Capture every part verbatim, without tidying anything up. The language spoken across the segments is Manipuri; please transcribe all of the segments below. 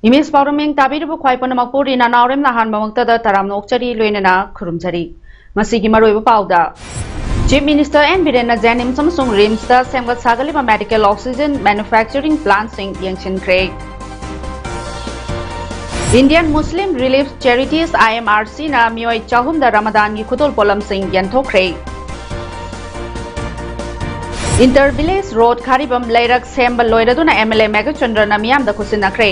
ꯏꯃꯦꯖ ꯄꯥꯎꯔꯝꯃꯤꯡ ꯇꯥꯕꯤꯔꯤꯕ ꯈ꯭ꯋꯥꯏ ꯄꯨꯝꯅꯃꯛꯄꯨ ꯔꯤꯅꯥ ꯅꯥꯎꯔꯦꯝꯅ ꯑꯍꯥꯟꯕꯃꯛꯇꯗ ꯇꯔꯥꯝꯅ ꯑꯣꯛꯆꯔꯤ, ꯂꯣꯏꯅꯅ ꯈꯨꯔꯨꯝꯖꯔꯤ꯫ ꯃꯁꯤꯒꯤ ꯃꯔꯨꯑꯣꯏꯕ ꯄꯥꯎꯗ, Chief Minister N ꯕꯤꯔꯦꯟꯅ JNIMS ꯑꯃꯁꯨꯡ RIMSꯇ ꯁꯦꯝꯒꯠ ꯁꯥꯒꯠꯂꯤꯕ medical oxygen manufacturing plantꯁꯤꯡ ꯌꯦꯡꯁꯤꯟꯈ꯭ꯔꯦ꯫ Indian Muslim Relief Charities, IMRCꯅ ꯃꯤꯑꯣꯏ ꯆꯍꯨꯝꯗ ꯔꯃꯗꯥꯟꯒꯤ ꯈꯨꯗꯣꯜ ꯄꯣꯠꯂꯝꯁꯤꯡ ꯌꯦꯟꯊꯣꯛꯈ꯭ꯔꯦ꯫ Inter Village Road ꯈꯥꯔꯤꯕꯝ ꯂꯩꯔꯛ ꯁꯦꯝꯕ ꯂꯣꯏꯔꯗꯨꯅ MLA ꯃꯦꯘꯆꯟꯗ꯭ꯔꯅ ꯃꯤꯌꯥꯝꯗ ꯈꯨꯠꯁꯤꯟꯅꯈ꯭ꯔꯦ꯫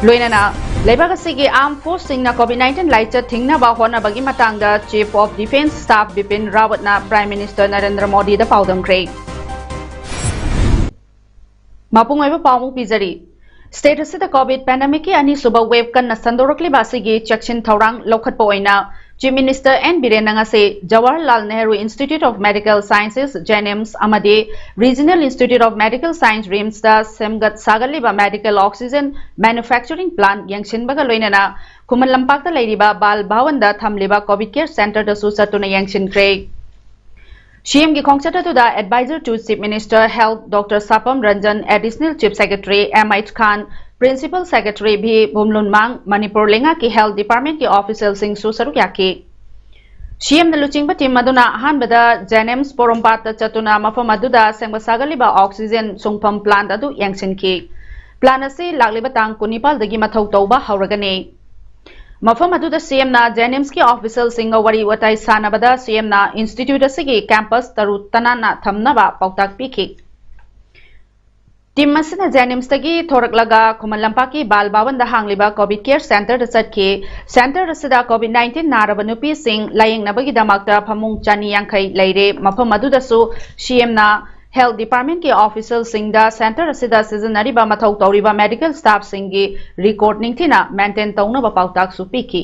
ꯂꯣꯏꯅꯅ ꯂꯩꯕꯥꯛ ꯑꯁꯤꯒꯤ armed forceꯁꯤꯡꯅ COVID nineteen ꯂꯥꯏꯆꯠ ꯊꯤꯡꯅꯕ ꯍꯣꯠꯅꯕꯒꯤ ꯃꯇꯥꯡꯗ Chief of Defence Staff Bipin ꯔꯥꯋꯠꯅ Prime Minister ꯅꯔꯦꯟꯗ꯭ꯔ ꯃꯣꯗꯤꯗ ꯄꯥꯎꯗꯝꯈ꯭ꯔꯦ꯫ ꯃꯄꯨꯡ ꯑꯣꯏꯕ ꯄꯥꯎꯃꯨꯛ ꯄꯤꯖꯔꯤ꯫ State ꯑꯁꯤꯗ COVID pandemicꯀꯤ ꯑꯅꯤꯁꯨꯕ wave ꯀꯟꯅ ꯁꯟꯗꯣꯔꯛꯂꯤꯕ ꯑꯁꯤꯒꯤ ꯆꯦꯛꯁꯤꯟ ꯊꯧꯔꯥꯡ ꯂꯧꯈꯠꯄ ꯑꯣꯏꯅ Chief Minister N ꯕꯤꯔꯦꯟꯅ ꯉꯁꯤ Jawaharlal Nehru Institute of Medical Sciences, JNIMS, ꯑꯃꯗꯤ Regional Institute of Medical Science, RIMSꯇ ꯁꯦꯝꯒꯠ ꯁꯥꯒꯠꯂꯤꯕ medical oxygen manufacturing plant ꯌꯦꯡꯁꯤꯟꯕꯒ ꯂꯣꯏꯅꯅ ꯈꯨꯃꯟ ꯂꯝꯄꯥꯛꯇ ꯂꯩꯔꯤꯕ ꯕꯥꯜ ꯚꯋꯟꯗ ꯊꯝꯂꯤꯕ COVID care centreꯗꯁꯨ ꯆꯠꯇꯨꯅ ꯌꯦꯡꯁꯤꯟꯈ꯭ꯔꯦ꯫ CMꯒꯤ ꯈꯣꯡꯆꯠ ꯑꯗꯨꯗ Advisor to Chief Minister Health Doctor ꯁꯥꯄꯝ Ranjan, Additional Chief Secretary M H Khan, Principal Secretary V ꯚꯨꯝꯂꯨꯟꯃꯥꯡ, Manipur ꯂꯩꯉꯥꯛꯀꯤ Health Departmentꯀꯤ officialꯁꯤꯡꯁꯨ ꯁꯔꯨꯛ ꯌꯥꯈꯤ꯫ CMꯅ ꯂꯨꯆꯤꯡꯕ team ꯑꯗꯨꯅ ꯑꯍꯥꯟꯕꯗ JNIMS ꯄꯣꯔꯣꯝꯄꯥꯠꯇ ꯆꯠꯇꯨꯅ ꯃꯐꯝ ꯑꯗꯨꯗ ꯁꯦꯝꯒꯠ ꯁꯥꯒꯠꯂꯤꯕ oxygen ꯁꯨꯡꯐꯝ plant ꯑꯗꯨ ꯌꯦꯡꯁꯤꯟꯈꯤ꯫ Plant ꯑꯁꯤ ꯂꯥꯛꯂꯤꯕ ꯇꯥꯡ ꯀꯨꯟꯅꯤꯄꯥꯜꯗꯒꯤ ꯃꯊꯧ ꯇꯧꯕ ꯍꯧꯔꯒꯅꯤ꯫ ꯃꯐꯝ ꯑꯗꯨꯗ CMꯅ JNIMSꯀꯤ officialꯁꯤꯡꯒ ꯋꯥꯔꯤ ꯋꯥꯇꯥꯏ ꯁꯥꯟꯅꯕꯗ CMꯅ institute ꯑꯁꯤꯒꯤ campus ꯇꯔꯨ ꯇꯅꯥꯟꯅ ꯊꯝꯅꯕ ꯄꯥꯎꯇꯥꯛ ꯄꯤꯈꯤ꯫ Team ꯑꯁꯤꯅ JNIMSꯇꯒꯤ ꯊꯣꯔꯛꯂꯒ ꯈꯨꯃꯟ ꯂꯝꯄꯥꯛꯀꯤ ꯕꯥꯜ ꯚꯋꯟꯗ ꯍꯥꯡꯂꯤꯕ COVID care centreꯗ ꯆꯠꯈꯤ꯫ Centre ꯑꯁꯤꯗ COVID nineteen ꯅꯥꯔꯕ ꯅꯨꯄꯤꯁꯤꯡ ꯂꯥꯌꯦꯡꯅꯕꯒꯤꯗꯃꯛꯇ ꯐꯃꯨꯡ ꯆꯅꯤ ꯌꯥꯡꯈꯩ ꯂꯩꯔꯦ꯫ ꯃꯐꯝ ꯑꯗꯨꯗꯁꯨ CMꯅ health department ꯀꯤ official ꯁꯤꯡꯗ center ꯑꯁꯤꯗ ꯁꯤꯖꯤꯟꯅꯔꯤꯕ ꯃꯊꯧ ꯇꯧꯔꯤꯕ medical staff ꯁꯤꯡꯒꯤ record ꯅꯤꯡꯊꯤꯅ maintain ꯇꯧꯅꯕ ꯄꯥꯎꯇꯥꯛꯁꯨ ꯄꯤꯈꯤ꯫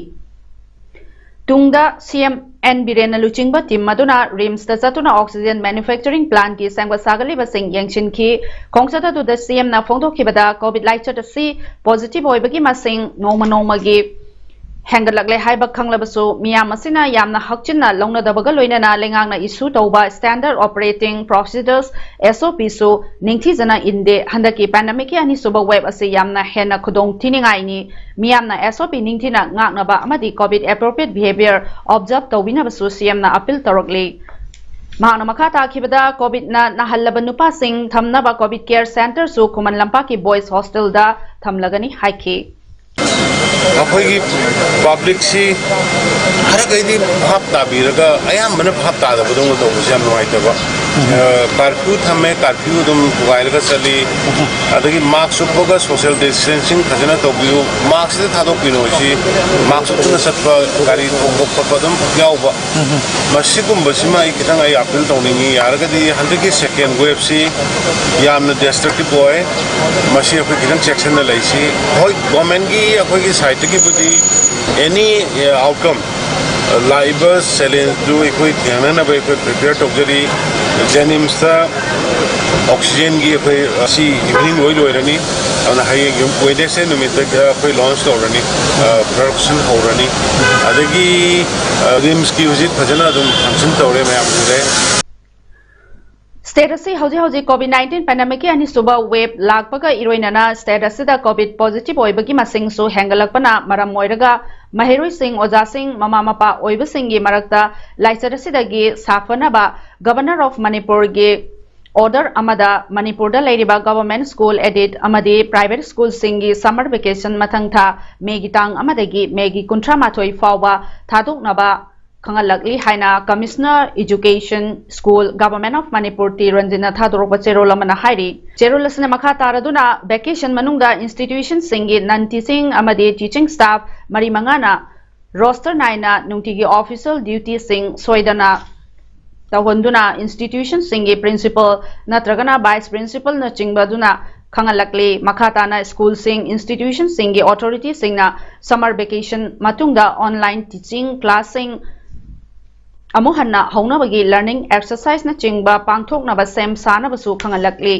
ꯇꯨꯡꯗ C M N ꯕꯤꯔꯦꯟꯅ ꯂꯨꯆꯤꯡꯕ team ꯑꯗꯨꯅ RIMS ꯇ ꯆꯠꯇꯨꯅ oxygen manufacturing plant ꯀꯤ ꯁꯦꯝꯒꯠ ꯁꯥꯒꯠꯂꯤꯕꯁꯤꯡ ꯌꯦꯡꯁꯤꯟꯈꯤ꯫ ꯈꯣꯡꯆꯠ ꯑꯗꯨꯗ C M ꯅ ꯐꯣꯡꯗꯣꯛꯈꯤꯕꯗ COVID ꯂꯥꯏꯆꯠ ꯑꯁꯤ positive ꯑꯣꯏꯕꯒꯤ ꯃꯁꯤꯡ ꯅꯣꯡꯃ ꯅꯣꯡꯃꯒꯤ ꯍꯦꯟꯒꯠꯂꯛꯂꯦ ꯍꯥꯏꯕ ꯈꯪꯂꯕꯁꯨ, ꯃꯤꯌꯥꯝ ꯑꯁꯤꯅ ꯌꯥꯝꯅ ꯍꯛꯆꯤꯟꯅ ꯂꯧꯅꯗꯕꯒ ꯂꯣꯏꯅꯅ ꯂꯩꯉꯥꯛꯅ issue ꯇꯧꯕ standard operating procedures, S O P ꯁꯨ ꯅꯤꯡꯊꯤꯖꯅ ꯏꯟꯗꯦ꯫ ꯍꯟꯗꯛꯀꯤ pandemic ꯀꯤ ꯑꯅꯤꯁꯨꯕ wave ꯑꯁꯤ ꯌꯥꯝꯅ ꯍꯦꯟꯅ ꯈꯨꯗꯣꯡ ꯊꯤꯅꯤꯡꯉꯥꯏꯅꯤ꯫ ꯃꯤꯌꯥꯝꯅ S O P ꯅꯤꯡꯊꯤꯅ ꯉꯥꯛꯅꯕ ꯑꯃꯗꯤ COVID appropriate behavior observe ꯇꯧꯕꯤꯅꯕꯁꯨ C M ꯅ appeal ꯇꯧꯔꯛꯂꯤ꯫ ꯃꯍꯥꯛꯅ ꯃꯈꯥ ꯇꯥꯈꯤꯕꯗ, COVID ꯅ ꯅꯥꯍꯜꯂꯕ ꯅꯨꯄꯥꯁꯤꯡ ꯊꯝꯅꯕ COVID care center ꯁꯨ ꯈꯨꯃꯟ ꯂꯝꯄꯥꯛꯀꯤ boys hostel ꯗ ꯊꯝꯂꯒꯅꯤ ꯍꯥꯏꯈꯤ꯫ ꯑꯩꯈꯣꯏꯒꯤ ꯄꯕ꯭ꯂꯤꯛꯁꯤ ꯈꯔꯈꯩꯗꯤ ꯚꯥꯞ ꯇꯥꯕꯤꯔꯒ ꯑꯌꯥꯝꯕꯅ ꯚꯥꯞ ꯇꯥꯗꯕꯗꯧꯅ ꯇꯧꯕꯁꯦ ꯌꯥꯝ ꯅꯨꯡꯉꯥꯏꯇꯕ꯫ ꯀꯥꯔꯐ꯭ꯌꯨ ꯊꯝꯃꯦ, ꯀꯥꯔꯐ꯭ꯌꯨ ꯑꯗꯨꯝ ꯊꯨꯒꯥꯏꯔꯒ ꯆꯠꯂꯤ꯫ ꯑꯗꯒꯤ ꯃꯥꯛꯁ ꯎꯞꯄꯒ social distancing ꯐꯖꯅ ꯇꯧꯕꯤꯌꯨ, ꯃꯥꯛꯁꯁꯤꯗ ꯊꯥꯗꯣꯛꯄꯤꯅꯣ꯫ ꯁꯤ ꯃꯥꯛꯁ ꯎꯞꯇꯨꯅ ꯆꯠꯄ, ꯒꯥꯔꯤ ꯊꯧꯕ ꯈꯣꯠꯄ ꯑꯗꯨꯝ ꯌꯥꯎꯕ, ꯃꯁꯤꯒꯨꯝꯕꯁꯤꯃ ꯑꯩ ꯈꯤꯇꯪ ꯑꯩ appeal ꯇꯧꯅꯤꯡꯉꯤ꯫ ꯌꯥꯔꯒꯗꯤ ꯍꯟꯗꯛꯀꯤ second wave ꯁꯤ ꯌꯥꯝꯅ destructive ꯑꯣꯏ, ꯃꯁꯤ ꯑꯩꯈꯣꯏ ꯈꯤꯇꯪ ꯆꯦꯛꯁꯤꯟꯅ ꯂꯩꯁꯤ꯫ ꯍꯣꯏ, government ꯀꯤ ꯑꯩꯈꯣꯏꯒꯤ side ꯇꯒꯤꯕꯨꯗꯤ any outcome, ꯂꯥꯛꯏꯕ challenge ꯇꯨ ꯑꯩꯈꯣꯏ ꯊꯦꯡꯅꯅꯕ ꯑꯩꯈꯣꯏ prepare ꯇꯧꯖꯔꯤ꯫ JNIMS ꯇ oxygen ꯒꯤ ꯑꯩꯈꯣꯏ ꯁꯤ evening ꯂꯣꯏ ꯂꯣꯏꯔꯅꯤ꯫ ꯑꯗꯨꯅ ꯍꯌꯦꯡ Wednesday ꯅꯨꯃꯤꯠꯇ ꯑꯩꯈꯣꯏ launch ꯇꯧꯔꯅꯤ, production ꯍꯧꯔꯅꯤ꯫ ꯑꯗꯒꯤ RIMS ꯀꯤ ꯍꯧꯖꯤꯛ ꯐꯖꯅ ꯑꯗꯨꯝ function ꯇꯧꯔꯦ, ꯃꯌꯥꯝ ꯎꯔꯦ꯫ State ꯑꯁꯤ ꯍꯧꯖꯤꯛ ꯍꯧꯖꯤꯛ COVID nineteen pandemic ꯀꯤ ꯑꯅꯤꯁꯨꯕ wave ꯂꯥꯛꯄꯒ ꯏꯔꯣꯏꯅꯅ state ꯑꯁꯤꯗ COVID positive ꯑꯣꯏꯕꯒꯤ ꯃꯁꯤꯡꯁꯨ ꯍꯦꯟꯒꯠꯂꯛꯄꯅ ꯃꯔꯝ ꯑꯣꯏꯔꯒ, ꯃꯍꯩꯔꯣꯏꯁꯤꯡ, ꯑꯣꯖꯥꯁꯤꯡ, ꯃꯃꯥ ꯃꯄꯥ ꯑꯣꯏꯕꯁꯤꯡꯒꯤ ꯃꯔꯛꯇ ꯂꯥꯏꯆꯠ ꯑꯁꯤꯗꯒꯤ ꯁꯥꯐꯅꯕ Governor of ꯃꯅꯤꯄꯨꯔꯒꯤ order ꯑꯃꯗ ꯃꯅꯤꯄꯨꯔꯗ ꯂꯩꯔꯤꯕ government school, aided ꯑꯃꯗꯤ private school ꯁꯤꯡꯒꯤ summer vacation ꯃꯊꯪ ꯊꯥ May ꯒꯤ ꯇꯥꯡ ꯑꯃꯗꯒꯤ May ꯒꯤ ꯀꯨꯟꯊ꯭ꯔꯥ ꯃꯥꯊꯣꯏ ꯐꯥꯎꯕ ꯊꯥꯗꯣꯛꯅꯕ ꯈꯪꯍꯜꯂꯛꯂꯤ ꯍꯥꯏꯅ Commissioner Education School, Government of Manipur T ꯔꯟꯖꯤꯠꯅ ꯊꯥꯗꯣꯔꯛꯄ ꯆꯦꯔꯣꯜ ꯑꯃꯅ ꯍꯥꯏꯔꯤ꯫ ꯆꯦꯔꯣꯜ ꯑꯁꯤꯅ ꯃꯈꯥ ꯇꯥꯔꯗꯨꯅ vacation ꯃꯅꯨꯡꯗ institution ꯁꯤꯡꯒꯤ non teaching ꯑꯃꯗꯤ teaching staff ꯃꯔꯤ ꯃꯉꯥꯅ roster ꯅꯥꯏꯅ ꯅꯨꯡꯇꯤꯒꯤ official duty ꯁꯤꯡ ꯁꯣꯏꯗꯅ ꯇꯧꯍꯟꯗꯨꯅ institutionꯁꯤꯡꯒꯤ principal ꯅꯠꯇ꯭ꯔꯒꯅ vice principalꯅꯆꯤꯡꯕ ꯑꯗꯨꯅ ꯈꯪꯍꯜꯂꯛꯂꯤ꯫ ꯃꯈꯥ ꯇꯥꯅ schoolꯁꯤꯡ, institutionꯁꯤꯡꯒꯤ authorityꯁꯤꯡꯅ summer vacation ꯃꯇꯨꯡꯗ online teaching classꯁꯤꯡ ꯑꯃꯨꯛ ꯍꯟꯅ ꯍꯧꯅꯕꯒꯤ learning exerciseꯅꯆꯤꯡꯕ ꯄꯥꯡꯊꯣꯛꯅꯕ ꯁꯦꯝ ꯁꯥꯅꯕꯁꯨ ꯈꯪꯍꯜꯂꯛꯂꯤ꯫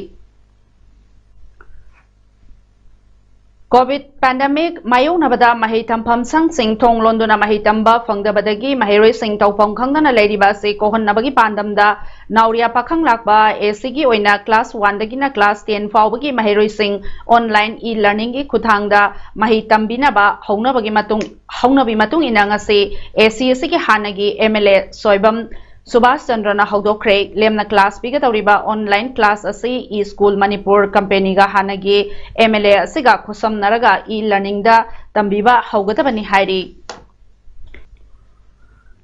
COVID pandemic ꯃꯥꯌꯣꯛꯅꯕꯗ ꯃꯍꯩ ꯇꯝꯐꯝ ꯁꯪꯁꯤꯡ ꯊꯣꯡ ꯂꯣꯟꯗꯨꯅ ꯃꯍꯩ ꯇꯝꯕ ꯐꯪꯗꯕꯗꯒꯤ ꯃꯍꯩꯔꯣꯏꯁꯤꯡ ꯇꯧꯐꯝ ꯈꯪꯗꯅ ꯂꯩꯔꯤꯕ ꯑꯁꯤ ꯀꯣꯛꯍꯟꯅꯕꯒꯤ ꯄꯥꯟꯗꯝꯗ ꯅꯥꯎꯔꯤꯌꯥ ꯄꯥꯈꯪ ꯂꯥꯛꯄ ACꯒꯤ ꯑꯣꯏꯅ class oneꯗꯒꯤꯅ class ten ꯐꯥꯎꯕꯒꯤ ꯃꯍꯩꯔꯣꯏꯁꯤꯡ online e-learningꯒꯤ ꯈꯨꯠꯊꯥꯡꯗ ꯃꯍꯩ ꯇꯝꯕꯤꯅꯕ ꯍꯧꯅꯕꯒꯤ ꯃꯇꯨꯡ, ꯍꯧꯅꯕꯤ ꯃꯇꯨꯡ ꯏꯟꯅ ꯉꯁꯤ AC ꯑꯁꯤꯒꯤ ꯍꯥꯟꯅꯒꯤ MLA ꯁꯣꯏꯕꯝ ꯁꯨꯕꯥꯁ ꯆꯟꯗ꯭ꯔꯅ ꯍꯧꯗꯣꯛꯈ꯭ꯔꯦ꯫ ꯂꯦꯝꯅ class ꯄꯤꯒꯗꯧꯔꯤꯕ online class ꯑꯁꯤ eSchool ꯃꯅꯤꯄꯨꯔ companyꯒ ꯍꯥꯟꯅꯒꯤ MLA ꯑꯁꯤꯒ ꯈꯨꯠꯁꯝꯅꯔꯒ e-learningꯗ ꯇꯝꯕꯤꯕ ꯍꯧꯒꯗꯕꯅꯤ ꯍꯥꯏꯔꯤ꯫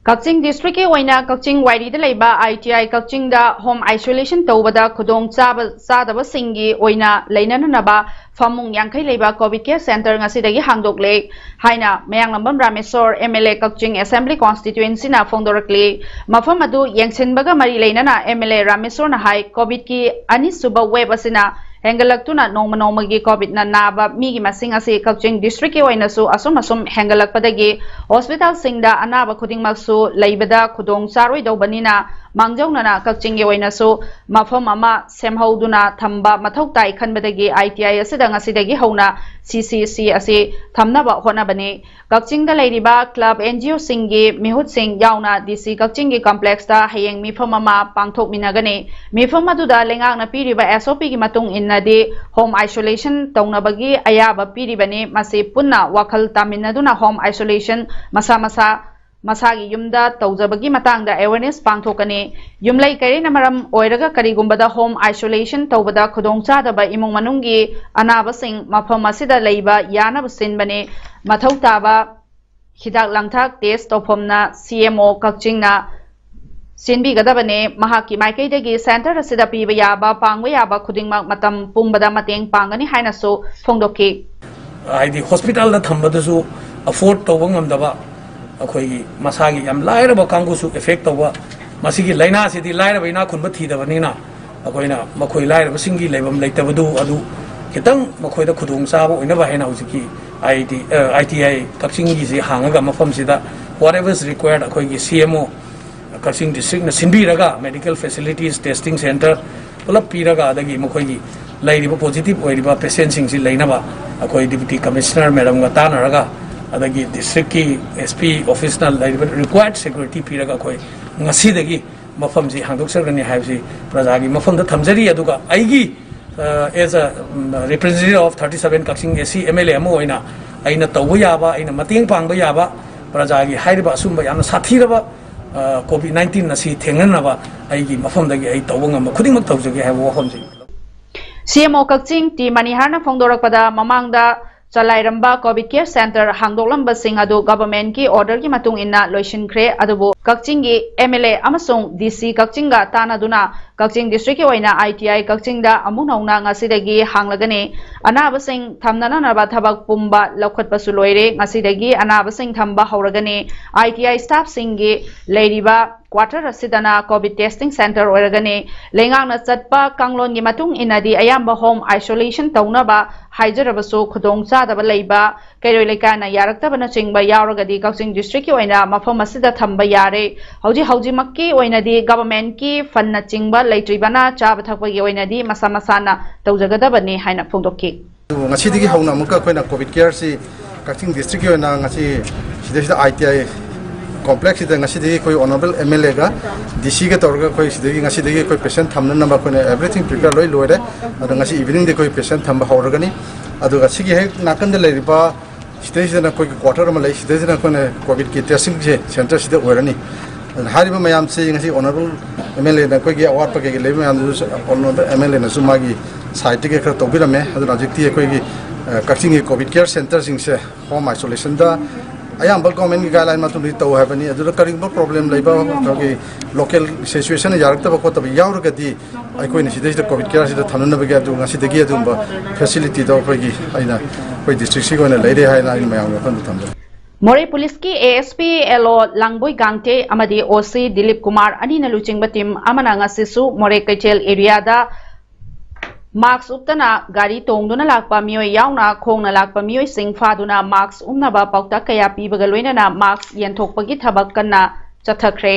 ꯀꯛꯆꯤꯡ districtꯀꯤ ꯑꯣꯏꯅ ꯀꯛꯆꯤꯡ ꯋꯥꯏꯔꯤꯗ ꯂꯩꯕ ITI ꯀꯛꯆꯤꯡꯗ home isolation ꯇꯧꯕꯗ ꯈꯨꯗꯣꯡ ꯆꯥꯕ, ꯆꯥꯗꯕꯁꯤꯡꯒꯤ ꯑꯣꯏꯅ ꯂꯩꯅꯅꯅꯕ ꯐꯃꯨꯡ ꯌꯥꯡꯈꯩ ꯂꯩꯕ COVID care center ꯉꯁꯤꯗꯒꯤ ꯍꯥꯡꯗꯣꯛꯂꯦ ꯍꯥꯏꯅ ꯃꯌꯥꯡꯂꯝꯕꯝ ꯔꯥꯃꯦꯁꯣꯔ, MLA ꯀꯛꯆꯤꯡ Assembly Constituencyꯅ ꯐꯣꯡꯗꯣꯔꯛꯂꯤ꯫ ꯃꯐꯝ ꯑꯗꯨ ꯌꯦꯡꯁꯤꯟꯕꯒ ꯃꯔꯤ ꯂꯩꯅꯅ MLA ꯔꯥꯃꯦꯁꯣꯔꯅ ꯍꯥꯏ, COVIDꯀꯤ ꯑꯅꯤꯁꯨꯕ wave ꯑꯁꯤꯅ ꯍꯦꯟꯒꯠꯂꯛꯇꯨꯅ ꯅꯣꯡꯃ ꯅꯣꯡꯃꯒꯤ COVIDꯅ ꯅꯥꯕ ꯃꯤꯒꯤ ꯃꯁꯤꯡ ꯑꯁꯤ ꯀꯛꯆꯤꯡ districtꯀꯤ ꯑꯣꯏꯅꯁꯨ ꯑꯁꯨꯝ ꯑꯁꯨꯝ ꯍꯦꯟꯒꯠꯂꯛꯄꯗꯒꯤ hospitalꯁꯤꯡꯗ ꯑꯅꯥꯕ ꯈꯨꯗꯤꯡꯃꯛꯁꯨ ꯂꯩꯕꯗ ꯈꯨꯗꯣꯡ ꯆꯥꯔꯣꯏꯗꯧꯕꯅꯤꯅ ꯃꯥꯡꯖꯧꯅꯅ ꯀꯛꯆꯤꯡꯒꯤ ꯑꯣꯏꯅꯁꯨ ꯃꯐꯝ ꯑꯃ ꯁꯦꯝꯍꯧꯗꯨꯅ ꯊꯝꯕ ꯃꯊꯧ ꯇꯥꯏ ꯈꯟꯕꯗꯒꯤ ITI ꯑꯁꯤꯗ ꯉꯁꯤꯗꯒꯤ ꯍꯧꯅ CCC ꯑꯁꯤ ꯊꯝꯅꯕ ꯍꯣꯠꯅꯕꯅꯤ꯫ ꯀꯛꯆꯤꯡꯗ ꯂꯩꯔꯤꯕ club, NGOꯁꯤꯡꯒꯤ ꯃꯤꯍꯨꯠꯁꯤꯡ ꯌꯥꯎꯅ DC ꯀꯛꯆꯤꯡꯒꯤ complexꯇ ꯍꯌꯦꯡ ꯃꯤꯐꯝ ꯑꯃ ꯄꯥꯡꯊꯣꯛꯃꯤꯟꯅꯒꯅꯤ꯫ ꯃꯤꯐꯝ ꯑꯗꯨꯗ ꯂꯩꯉꯥꯛꯅ ꯄꯤꯔꯤꯕ SOPꯒꯤ ꯃꯇꯨꯡ ꯏꯟꯅꯗꯤ home isolation ꯇꯧꯅꯕꯒꯤ ꯑꯌꯥꯕ ꯄꯤꯔꯤꯕꯅꯤ꯫ ꯃꯁꯤ ꯄꯨꯟꯅ ꯋꯥꯈꯜ ꯇꯥꯃꯤꯟꯅꯗꯨꯅ home isolation ꯃꯁꯥ ꯃꯁꯥ, ꯃꯁꯥꯒꯤ ꯌꯨꯝꯗ ꯇꯧꯖꯕꯒꯤ ꯃꯇꯥꯡꯗ awareness ꯄꯥꯡꯊꯣꯛꯀꯅꯤ꯫ ꯌꯨꯝꯂꯩ ꯀꯩꯔꯩꯅ ꯃꯔꯝ ꯑꯣꯏꯔꯒ ꯀꯔꯤꯒꯨꯝꯕꯗ home isolation ꯇꯧꯕꯗ ꯈꯨꯗꯣꯡꯆꯥꯗꯕ ꯏꯃꯨꯡ ꯃꯅꯨꯡꯒꯤ ꯑꯅꯥꯕꯁꯤꯡ ꯃꯐꯝ ꯑꯁꯤꯗ ꯂꯩꯕ ꯌꯥꯅꯕ ꯁꯤꯟꯕꯅꯤ꯫ ꯃꯊꯧ ꯇꯥꯕ ꯍꯤꯗꯥꯛ ꯂꯥꯡꯊꯛ test ꯇꯧꯐꯝꯅ CMO ꯀꯛꯆꯤꯡꯅ ꯁꯤꯟꯕꯤꯒꯗꯕꯅꯤ꯫ ꯃꯍꯥꯛꯀꯤ ꯃꯥꯏꯀꯩꯗꯒꯤ center ꯑꯁꯤꯗ ꯄꯤꯕ ꯌꯥꯕ, ꯄꯥꯡꯕ ꯌꯥꯕ ꯈꯨꯗꯤꯡꯃꯛ ꯃꯇꯝ ꯄꯨꯝꯕꯗ ꯃꯇꯦꯡ ꯄꯥꯡꯒꯅꯤ ꯍꯥꯏꯅꯁꯨ ꯐꯣꯡꯗꯣꯛꯈꯤ꯫ ꯍꯥꯏꯗꯤ hospitalꯗ ꯊꯝꯕꯗꯁꯨ afford ꯇꯧꯕ ꯉꯝꯗꯕ, ꯑꯩꯈꯣꯏꯒꯤ ꯃꯁꯥꯒꯤ ꯌꯥꯝ ꯂꯥꯏꯔꯕ ꯀꯥꯡꯕꯨꯁꯨ effect ꯇꯧꯕ, ꯃꯁꯤꯒꯤ ꯂꯥꯏꯅꯥꯁꯤꯗꯤ ꯂꯥꯏꯔꯕ ꯏꯅꯥꯛ ꯈꯨꯟꯕ ꯊꯤꯗꯕꯅꯤꯅ, ꯑꯩꯈꯣꯏꯅ ꯃꯈꯣꯏ ꯂꯥꯏꯔꯕꯁꯤꯡꯒꯤ ꯂꯩꯐꯝ ꯂꯩꯇꯕꯗꯨ ꯑꯗꯨ ꯈꯤꯇꯪ ꯃꯈꯣꯏꯗ ꯈꯨꯗꯣꯡꯆꯥꯕ ꯑꯣꯏꯅꯕ ꯍꯥꯏꯅ ꯍꯧꯖꯤꯛꯀꯤ ꯑꯥꯏ ꯇꯤ, ꯑ, ꯑꯥꯏ ꯇꯤ ꯑꯥꯏ ꯀꯛꯆꯤꯡꯒꯤꯁꯤ ꯍꯥꯡꯉꯒ ꯃꯐꯝꯁꯤꯗ whatever is required ꯑꯩꯈꯣꯏꯒꯤ ꯁꯤ ꯑꯦꯝ ꯑꯣ ꯀꯛꯆꯤꯡ ꯗꯤꯁꯇ꯭ꯔꯤꯛꯅ ꯁꯤꯟꯕꯤꯔꯒ medical facilities, testing centre ꯄꯨꯂꯞ ꯄꯤꯔꯒ, ꯑꯗꯒꯤ ꯃꯈꯣꯏꯒꯤ ꯂꯩꯔꯤꯕ positive ꯑꯣꯏꯔꯤꯕ patientꯁꯤꯡꯁꯤ ꯂꯩꯅꯕ ꯑꯩꯈꯣꯏ Deputy Commissioner madamꯒ ꯇꯥꯟꯅꯔꯒ, ꯑꯗꯒꯤ districtꯀꯤ S P officeꯅ ꯂꯩꯔꯤꯕ required security ꯄꯤꯔꯒ ꯑꯩꯈꯣꯏ ꯉꯁꯤꯗꯒꯤ ꯃꯐꯝꯁꯤ ꯍꯥꯡꯗꯣꯛꯆꯒꯅꯤ ꯍꯥꯏꯕꯁꯤ ꯄ꯭ꯔꯖꯥꯒꯤ ꯃꯐꯝꯗ ꯊꯝꯖꯔꯤ꯫ ꯑꯗꯨꯒ ꯑꯩꯒꯤ, ꯑ, as a, um, representative of thirty seven Kakching A C M L A ꯑꯃ ꯑꯣꯏꯅ ꯑꯩꯅ ꯇꯧꯕ ꯌꯥꯕ, ꯑꯩꯅ ꯃꯇꯦꯡ ꯄꯥꯡꯕ ꯌꯥꯕ, ꯄ꯭ꯔꯖꯥꯒꯤ ꯍꯥꯏꯔꯤꯕ ꯑꯁꯨꯝꯕ ꯌꯥꯝꯅ ꯁꯥꯊꯤꯔꯕ, ꯑ, COVID nineteen ꯑꯁꯤ ꯊꯦꯡꯅꯅꯕ ꯑꯩꯒꯤ ꯃꯐꯝꯗꯒꯤ ꯑꯩ ꯇꯧꯕ ꯉꯝꯕ ꯈꯨꯗꯤꯡꯃꯛ ꯇꯧꯖꯒꯦ ꯍꯥꯏꯕ ꯋꯥꯐꯝꯁꯤ꯫ C M O ꯀꯛꯆꯤꯡ ꯇꯤ ꯃꯅꯤꯍꯔꯅ ꯐꯣꯡꯗꯣꯔꯛꯄꯗ, ꯃꯃꯥꯡꯗ ꯆꯂꯥꯏꯔꯝꯕ COVID care centre ꯍꯥꯡꯗꯣꯛꯂꯝꯕꯁꯤꯡ ꯑꯗꯨ governmentꯀꯤ orderꯒꯤ ꯃꯇꯨꯡ ꯏꯟꯅ ꯂꯣꯏꯁꯤꯟꯈ꯭ꯔꯦ꯫ ꯑꯗꯨꯕꯨ ꯀꯛꯆꯤꯡꯒꯤ M L A ꯑꯃꯁꯨꯡ D C ꯀꯛꯆꯤꯡꯒ ꯇꯥꯟꯅꯗꯨꯅ ꯀꯛꯆꯤꯡ districtꯀꯤ ꯑꯣꯏꯅ I T I ꯀꯛꯆꯤꯡꯗ ꯑꯃꯨꯛ ꯅꯧꯅ ꯉꯁꯤꯗꯒꯤ ꯍꯥꯡꯂꯒꯅꯤ꯫ ꯑꯅꯥꯕꯁꯤꯡ ꯊꯝꯅꯅꯕ ꯊꯕꯛ ꯄꯨꯝꯕ ꯂꯧꯈꯠꯄꯁꯨ ꯂꯣꯏꯔꯦ꯫ ꯉꯁꯤꯗꯒꯤ ꯑꯅꯥꯕꯁꯤꯡ ꯊꯝꯕ ꯍꯧꯔꯒꯅꯤ꯫ I T I staffꯁꯤꯡꯒꯤ ꯂꯩꯔꯤꯕ quarter ꯑꯁꯤꯗꯅ COVID testing centre ꯑꯣꯏꯔꯒꯅꯤ꯫ ꯂꯩꯉꯥꯛꯅ ꯆꯠꯄ ꯀꯥꯡꯂꯣꯟꯒꯤ ꯃꯇꯨꯡ ꯏꯟꯅꯗꯤ ꯑꯌꯥꯝꯕ home isolation ꯇꯧꯅꯕ ꯍꯥꯏꯖꯔꯕꯁꯨ, ꯈꯨꯗꯣꯡ ꯆꯥꯗꯕ ꯂꯩꯕ, ꯀꯩꯔꯣꯏ ꯂꯩꯀꯥꯏꯅ ꯌꯥꯔꯛꯇꯕꯅꯆꯤꯡꯕ ꯌꯥꯎꯔꯒꯗꯤ ꯀꯛꯆꯤꯡ districtꯀꯤ ꯑꯣꯏꯅ ꯃꯐꯝ ꯑꯁꯤꯗ ꯊꯝꯕ ꯌꯥꯔꯦ꯫ ꯍꯧꯖꯤꯛ ꯍꯧꯖꯤꯛꯃꯛꯀꯤ ꯑꯣꯏꯅꯗꯤ governmentꯀꯤ fundꯅꯆꯤꯡꯕ ꯂꯩꯇ꯭ꯔꯤꯕꯅ ꯆꯥꯕ ꯊꯛꯄꯒꯤ ꯑꯣꯏꯅꯗꯤ ꯃꯁꯥ ꯃꯁꯥꯅ ꯇꯧꯖꯒꯗꯕꯅꯤ ꯍꯥꯏꯅ ꯐꯣꯡꯗꯣꯛꯈꯤ꯫ ꯑꯗꯨꯕꯨ ꯉꯁꯤꯗꯒꯤ ꯍꯧꯅ ꯑꯃꯨꯛꯀ ꯑꯩꯈꯣꯏꯅ COVID careꯁꯤ ꯀꯛꯆꯤꯡ districtꯀꯤ ꯑꯣꯏꯅ ꯉꯁꯤ ꯁꯤꯗꯩꯁꯤꯗ I T I complexꯁꯤꯗ ꯉꯁꯤꯗꯒꯤ ꯑꯩꯈꯣꯏ honourable M L Aꯒ D Cꯒ ꯇꯧꯔꯒ ꯑꯩꯈꯣꯏ ꯁꯤꯗꯒꯤ ꯉꯁꯤꯗꯒꯤ ꯑꯩꯈꯣꯏ patient ꯊꯝꯅꯅꯕ ꯑꯩꯈꯣꯏꯅ everything prepare ꯂꯣꯏ ꯂꯣꯏꯔꯦ꯫ ꯑꯗꯣ ꯉꯁꯤ eveningꯗꯤ ꯑꯩꯈꯣꯏ patient ꯊꯝꯕ ꯍꯧꯔꯒꯅꯤ꯫ ꯑꯗꯨꯒ ꯁꯤꯒꯤ ꯍꯦꯛ ꯅꯥꯀꯟꯗ ꯂꯩꯔꯤꯕ ꯁꯤꯗꯩꯁꯤꯗꯅ ꯑꯩꯈꯣꯏꯒꯤ quarter ꯑꯃ ꯂꯩ, ꯁꯤꯗꯩꯁꯤꯅ ꯑꯩꯈꯣꯏꯅ COVIDꯀꯤ testingꯁꯦ centreꯁꯤꯗ ꯑꯣꯏꯔꯅꯤ꯫ ꯑꯗꯨꯅ ꯍꯥꯏꯔꯤꯕ ꯃꯌꯥꯝꯁꯤ ꯉꯁꯤ honourable M L Aꯅ ꯑꯩꯈꯣꯏꯒꯤ ꯑꯋꯥꯠꯄ ꯀꯩꯀꯩ ꯂꯩꯕ ꯃꯌꯥꯝꯗꯨꯁꯨ honourable M L Aꯅꯁꯨ ꯃꯥꯒꯤ sideꯇꯒꯤ ꯈꯔ ꯇꯧꯕꯤꯔꯝꯃꯦ꯫ ꯑꯗꯨꯅ ꯍꯧꯖꯤꯛꯇꯤ ꯑꯩꯈꯣꯏꯒꯤ, ꯑ, ꯀꯛꯆꯤꯡꯒꯤ COVID care centreꯁꯤꯡꯁꯦ home isolationꯗ ꯑꯌꯥꯝꯕ governmentꯀꯤ guideline ꯃꯇꯨꯡ ꯏꯟꯅ ꯇꯧ ꯍꯥꯏꯕꯅꯤ꯫ ꯑꯗꯨꯗ ꯀꯔꯤꯒꯨꯝꯕ problem ꯂꯩꯕ, ꯑꯩꯈꯣꯏꯒꯤ local situationꯅ ꯌꯥꯔꯛꯇꯕ ꯈꯣꯠꯇꯕ ꯌꯥꯎꯔꯒꯗꯤ ꯑꯩꯈꯣꯏꯅ ꯁꯤꯗꯩꯁꯤꯗ COVID careꯁꯤꯗ ꯊꯝꯅꯅꯕꯒꯤ ꯑꯗꯨ ꯉꯁꯤꯗꯒꯤ ꯑꯗꯨꯒꯨꯝꯕ facilityꯗꯣ ꯑꯩꯈꯣꯏꯒꯤ ꯑꯩꯅ ꯑꯩꯈꯣꯏ districtꯁꯤꯒꯤ ꯑꯣꯏꯅ ꯂꯩꯔꯦ ꯍꯥꯏꯅ ꯑꯩꯅ ꯃꯌꯥꯝꯒꯤ ꯃꯐꯝꯗ ꯊꯝꯖꯒꯦ꯫ ꯃꯣꯔꯦ ꯄꯨꯂꯤꯁꯀꯤ ꯑꯦ ꯑꯦꯁ ꯄꯤ ꯑꯦꯜ ꯑꯣ ꯂꯥꯡꯕꯣꯏ ꯒꯥꯡꯊꯦ ꯑꯃꯗꯤ ꯑꯣ ꯁꯤ ꯗꯤꯂꯤꯞ ꯀꯨꯃꯥꯔ ꯑꯅꯤꯅ ꯂꯨꯆꯤꯡꯕ ꯇꯤꯝ ꯑꯃꯅ ꯉꯁꯤꯁꯨ ꯃꯣꯔꯦ ꯀꯩꯊꯦꯜ ꯑꯦꯔꯤꯌꯥꯗ ꯃꯥꯛꯁ ꯎꯞꯇꯅ ꯒꯥꯔꯤ ꯇꯣꯡꯗꯨꯅ ꯂꯥꯛꯄ ꯃꯤꯑꯣꯏ ꯌꯥꯎꯅ ꯈꯣꯡꯅ ꯂꯥꯛꯄ ꯃꯤꯑꯣꯏꯁꯤꯡ ꯐꯥꯗꯨꯅ ꯃꯥꯛꯁ ꯎꯞꯅꯕ ꯄꯥꯎꯇꯥꯛ ꯀꯌꯥ ꯄꯤꯕꯒ ꯂꯣꯏꯅꯅ ꯃꯥꯛꯁ ꯌꯦꯟꯊꯣꯛꯄꯒꯤ ꯊꯕꯛ ꯀꯟꯅ ꯆꯠꯊꯈ꯭ꯔꯦ꯫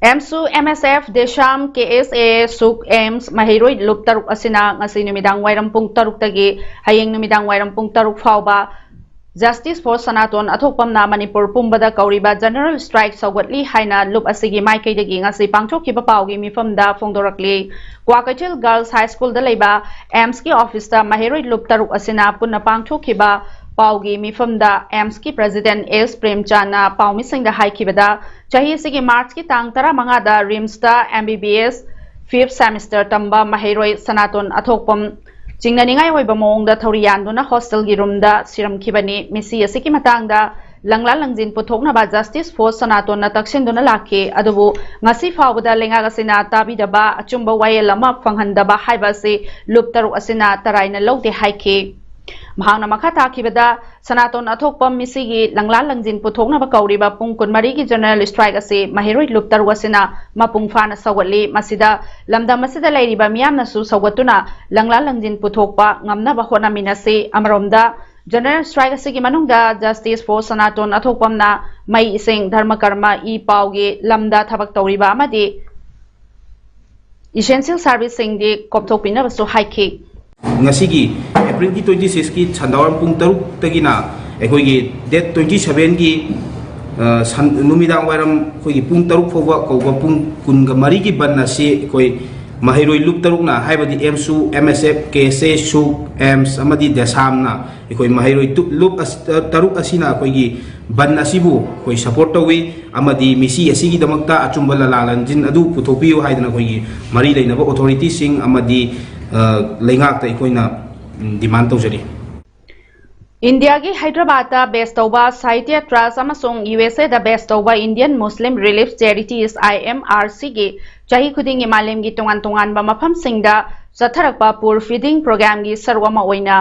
ꯑꯦꯝꯁꯨ ꯑꯦꯝ ꯑꯦꯁ ꯑꯦꯐ, ꯗꯦꯁꯥꯝ, ꯀꯦ ꯑꯦꯁ ꯑꯦ, ꯁꯨꯛ, ꯑꯦꯝꯁ, ꯃꯍꯩꯔꯣꯏ ꯂꯨꯞ ꯇꯔꯨꯛ ꯑꯁꯤꯅ ꯉꯁꯤ ꯅꯨꯃꯤꯗꯥꯡ ꯋꯥꯏꯔꯝ ꯄꯨꯡ ꯇꯔꯨꯛꯇꯒꯤ ꯍꯌꯦꯡ ꯅꯨꯃꯤꯗꯥꯡ ꯋꯥꯏꯔꯝ ꯄꯨꯡ ꯇꯔꯨꯛ ꯐꯥꯎꯕ Justice for ꯁꯅꯥꯇꯣꯟ ꯑꯊꯣꯛꯄꯝꯅ ꯃꯅꯤꯄꯨꯔ ꯄꯨꯝꯕꯗ ꯀꯧꯔꯤꯕ ꯖꯦꯅꯔꯦꯜ ꯁ꯭ꯇ꯭ꯔꯥꯏꯛ ꯁꯧꯒꯠꯂꯤ ꯍꯥꯏꯅ ꯂꯨꯞ ꯑꯁꯤꯒꯤ ꯃꯥꯏꯀꯩꯗꯒꯤ ꯉꯁꯤ ꯄꯥꯡꯊꯣꯛꯈꯤꯕ ꯄꯥꯎꯒꯤ ꯃꯤꯐꯝꯗ ꯐꯣꯡꯗꯣꯔꯛꯂꯤ꯫ ꯀ꯭ꯋꯥꯀꯩꯊꯦꯜ ꯒꯔꯜꯁ ꯍꯥꯏ ꯁ꯭ꯀꯨꯜꯗ ꯂꯩꯕ ꯑꯦꯝꯁꯀꯤ ꯑꯣꯐꯤꯁꯇ ꯃꯍꯩꯔꯣꯏ ꯂꯨꯞ ꯇꯔꯨꯛ ꯑꯁꯤꯅ ꯄꯨꯟꯅ ꯄꯥꯡꯊꯣꯛꯈꯤꯕ ꯄꯥꯎꯒꯤ ꯃꯤꯐꯝꯗ ꯑꯦꯝꯁꯀꯤ ꯄ꯭ꯔꯦꯁꯤꯗꯦꯟꯠ ꯑꯦꯁ ꯄ꯭ꯔꯦꯝꯆꯥꯟꯅ ꯄꯥꯎꯃꯤꯁꯤꯡꯗ ꯍꯥꯏꯈꯤꯕꯗ, ꯆꯍꯤ ꯑꯁꯤꯒꯤ ꯃꯥꯔꯆꯀꯤ ꯇꯥꯡ ꯇꯔꯥꯃꯉꯥꯗ ꯔꯤꯝꯁꯇ ꯑꯦꯝ ꯕꯤ ꯕꯤ ꯑꯦꯁ ꯐꯤꯐ ꯁꯦꯃꯤꯁꯇꯔ ꯇꯝꯕ ꯃꯍꯩꯔꯣꯏ ꯁꯅꯥꯇꯣꯟ ꯑꯊꯣꯛꯄꯝ ꯆꯤꯡꯅꯅꯤꯡꯉꯥꯏ ꯑꯣꯏꯕ ꯃꯑꯣꯡꯗ ꯊꯧꯔꯤ ꯌꯥꯟꯗꯨꯅ ꯍꯣꯁꯇꯦꯜꯒꯤ ꯔꯨꯝꯗ ꯁꯤꯔꯝꯈꯤꯕꯅꯤ꯫ ꯃꯤꯁꯤ ꯑꯁꯤꯒꯤ ꯃꯇꯥꯡꯗ ꯂꯪꯂꯥ ꯂꯪꯖꯤꯟ ꯄꯨꯊꯣꯛꯅꯕ Justice for ꯁꯅꯥꯇꯣꯟꯅ ꯇꯛꯁꯤꯟꯗꯨꯅ ꯂꯥꯛꯈꯤ, ꯑꯗꯨꯕꯨ ꯉꯁꯤ ꯐꯥꯎꯕꯗ ꯂꯩꯉꯥꯛ ꯑꯁꯤꯅ ꯇꯥꯕꯤꯗꯕ, ꯑꯆꯨꯝꯕ ꯋꯥꯌꯦꯜ ꯑꯃ ꯐꯪꯍꯟꯗꯕ ꯍꯥꯏꯕ ꯑꯁꯤ ꯂꯨꯞ ꯇꯔꯨꯛ ꯑꯁꯤꯅ ꯇꯔꯥꯏꯅ ꯂꯧꯗꯦ ꯍꯥꯏꯈꯤ꯫ ꯃꯍꯥꯛꯅ ꯃꯈꯥ ꯇꯥꯈꯤꯕꯗ, ꯁꯅꯥꯇꯣꯟ ꯑꯊꯣꯛꯄꯝ ꯃꯤꯁꯤꯒꯤ ꯂꯪꯂꯥ ꯂꯪꯖꯤꯟ ꯄꯨꯊꯣꯛꯅꯕ ꯀꯧꯔꯤꯕ ꯄꯨꯡ ꯀꯨꯟꯃꯔꯤꯒꯤ ꯖꯦꯅꯔꯦꯜ ꯁ꯭ꯇ꯭ꯔꯥꯏꯛ ꯑꯁꯤ ꯃꯍꯩꯔꯣꯏ ꯂꯨꯞ ꯇꯔꯨꯛ ꯑꯁꯤꯅ ꯃꯄꯨꯡ ꯐꯥꯅ ꯁꯧꯒꯠꯂꯤ꯫ ꯃꯁꯤꯗ ꯂꯝꯗꯝ ꯑꯁꯤꯗ ꯂꯩꯔꯤꯕ ꯃꯤꯌꯥꯝꯅꯁꯨ ꯁꯧꯒꯠꯇꯨꯅ ꯂꯪꯂꯥ ꯂꯪꯖꯤꯟ ꯄꯨꯊꯣꯛꯄ ꯉꯝꯅꯕ ꯍꯣꯠꯅꯃꯤꯟꯅꯁꯤ꯫ ꯑꯃꯔꯣꯝꯗ, ꯖꯦꯅꯔꯦꯜ ꯁ꯭ꯇ꯭ꯔꯥꯏꯛ ꯑꯁꯤꯒꯤ ꯃꯅꯨꯡꯗ Justice for ꯁꯅꯥꯇꯣꯟ ꯑꯊꯣꯛꯄꯝꯅ ꯃꯩ, ꯏꯁꯤꯡ, ꯙꯔꯃ ꯀꯔꯃ, ꯏ ꯄꯥꯎꯒꯤ ꯂꯝꯗ ꯊꯕꯛ ꯇꯧꯔꯤꯕ ꯑꯃꯗꯤ ꯏꯁꯦꯟꯁꯤꯌꯦꯜ ꯁꯥꯔꯚꯤꯁꯁꯤꯡꯗꯤ ꯀꯣꯝꯊꯣꯛꯄꯤꯅꯕꯁꯨ ꯍꯥꯏꯈꯤ꯫ ꯉꯁꯤꯒꯤ ꯑꯦꯄ꯭ꯔꯤꯜꯒꯤ ꯇ꯭ꯋꯦꯟꯇꯤ ꯁꯤꯛꯁꯀꯤ ꯁꯟꯗꯥꯋꯥꯏꯔꯝ ꯄꯨꯡ ꯇꯔꯨꯛꯇꯒꯤꯅ ꯑꯩꯈꯣꯏꯒꯤ ꯗꯦꯠ ꯇ꯭ꯋꯦꯟꯇꯤ ꯁꯚꯦꯟꯒꯤ, ꯑ, ꯁꯟ-, ꯅꯨꯃꯤꯗꯥꯡ ꯋꯥꯏꯔꯝ ꯑꯩꯈꯣꯏꯒꯤ ꯄꯨꯡ ꯇꯔꯨꯛ ꯐꯥꯎꯕ ꯀꯧꯕ ꯄꯨꯡ ꯀꯨꯟꯒ ꯃꯔꯤꯒꯤ ꯕꯟ ꯑꯁꯤ ꯑꯩꯈꯣꯏ ꯃꯍꯩꯔꯣꯏ ꯂꯨꯞ ꯇꯔꯨꯛꯅ, ꯍꯥꯏꯕꯗꯤ ꯑꯦꯝꯁꯨ, ꯑꯦꯝ ꯑꯦꯁ ꯑꯦꯐ, ꯀꯦ ꯑꯦꯁ ꯑꯦ, ꯁꯨꯛ, ꯑꯦꯝꯁ ꯑꯃꯗꯤ ꯗꯦꯁꯥꯝꯅ ꯑꯩꯈꯣꯏ ꯃꯍꯩꯔꯣꯏ ꯇꯨ-, ꯂꯨꯞ ꯑꯁ-, ꯇꯔꯨꯛ ꯑꯁꯤꯅ ꯑꯩꯈꯣꯏꯒꯤ ꯕꯟ ꯑꯁꯤꯕꯨ ꯑꯩꯈꯣꯏ ꯁꯄꯣꯔꯠ ꯇꯧꯏ ꯑꯃꯗꯤ ꯃꯤꯁꯤ ꯑꯁꯤꯒꯤꯗꯃꯛꯇ ꯑꯆꯨꯝꯕ ꯂꯂꯥ ꯂꯟꯖꯤꯟ ꯑꯗꯨ ꯄꯨꯊꯣꯛꯄꯤꯌꯨ ꯍꯥꯏꯗꯅ ꯑꯩꯈꯣꯏꯒꯤ ꯃꯔꯤ ꯂꯩꯅꯕ ꯑꯣꯊꯣꯔꯤꯇꯤꯁꯤꯡ ꯑꯃꯗꯤ, ꯑ, ꯂꯩꯉꯥꯛꯇ ꯑꯩꯈꯣꯏꯅ, ꯎꯝ, ꯗꯤꯃꯥꯟ ꯇꯧꯖꯔꯤ꯫ ꯏꯟꯗꯤꯌꯥꯒꯤ ꯍꯥꯏꯗ꯭ꯔꯕꯥꯗꯇ ꯕꯦꯁ ꯇꯧꯕ ꯁꯥꯍꯤꯇ꯭ꯌ ꯇ꯭ꯔꯁ ꯑꯃꯁꯨꯡ ꯌꯨ ꯑꯦꯁ ꯑꯦꯗ ꯕꯦꯁ ꯇꯧꯕ ꯏꯟꯗꯤꯌꯟ ꯃꯨꯁꯂꯤꯝ ꯔꯤꯂꯤꯐ ꯆꯦꯔꯤꯇꯤꯁ, ꯑꯥꯏ ꯑꯦꯝ ꯑꯥꯔ ꯁꯤꯒꯤ ꯆꯍꯤ ꯈꯨꯗꯤꯡꯒꯤ ꯃꯥꯂꯦꯝꯒꯤ ꯇꯣꯉꯥꯟ ꯇꯣꯉꯥꯟꯕ ꯃꯐꯝꯁꯤꯡꯗ ꯆꯠꯊꯔꯛꯄ ꯄꯨꯔ ꯐꯤꯗꯤꯡ ꯄ꯭ꯔꯣꯒ꯭ꯔꯥꯝꯒꯤ ꯁꯔꯨꯛ ꯑꯃ ꯑꯣꯏꯅ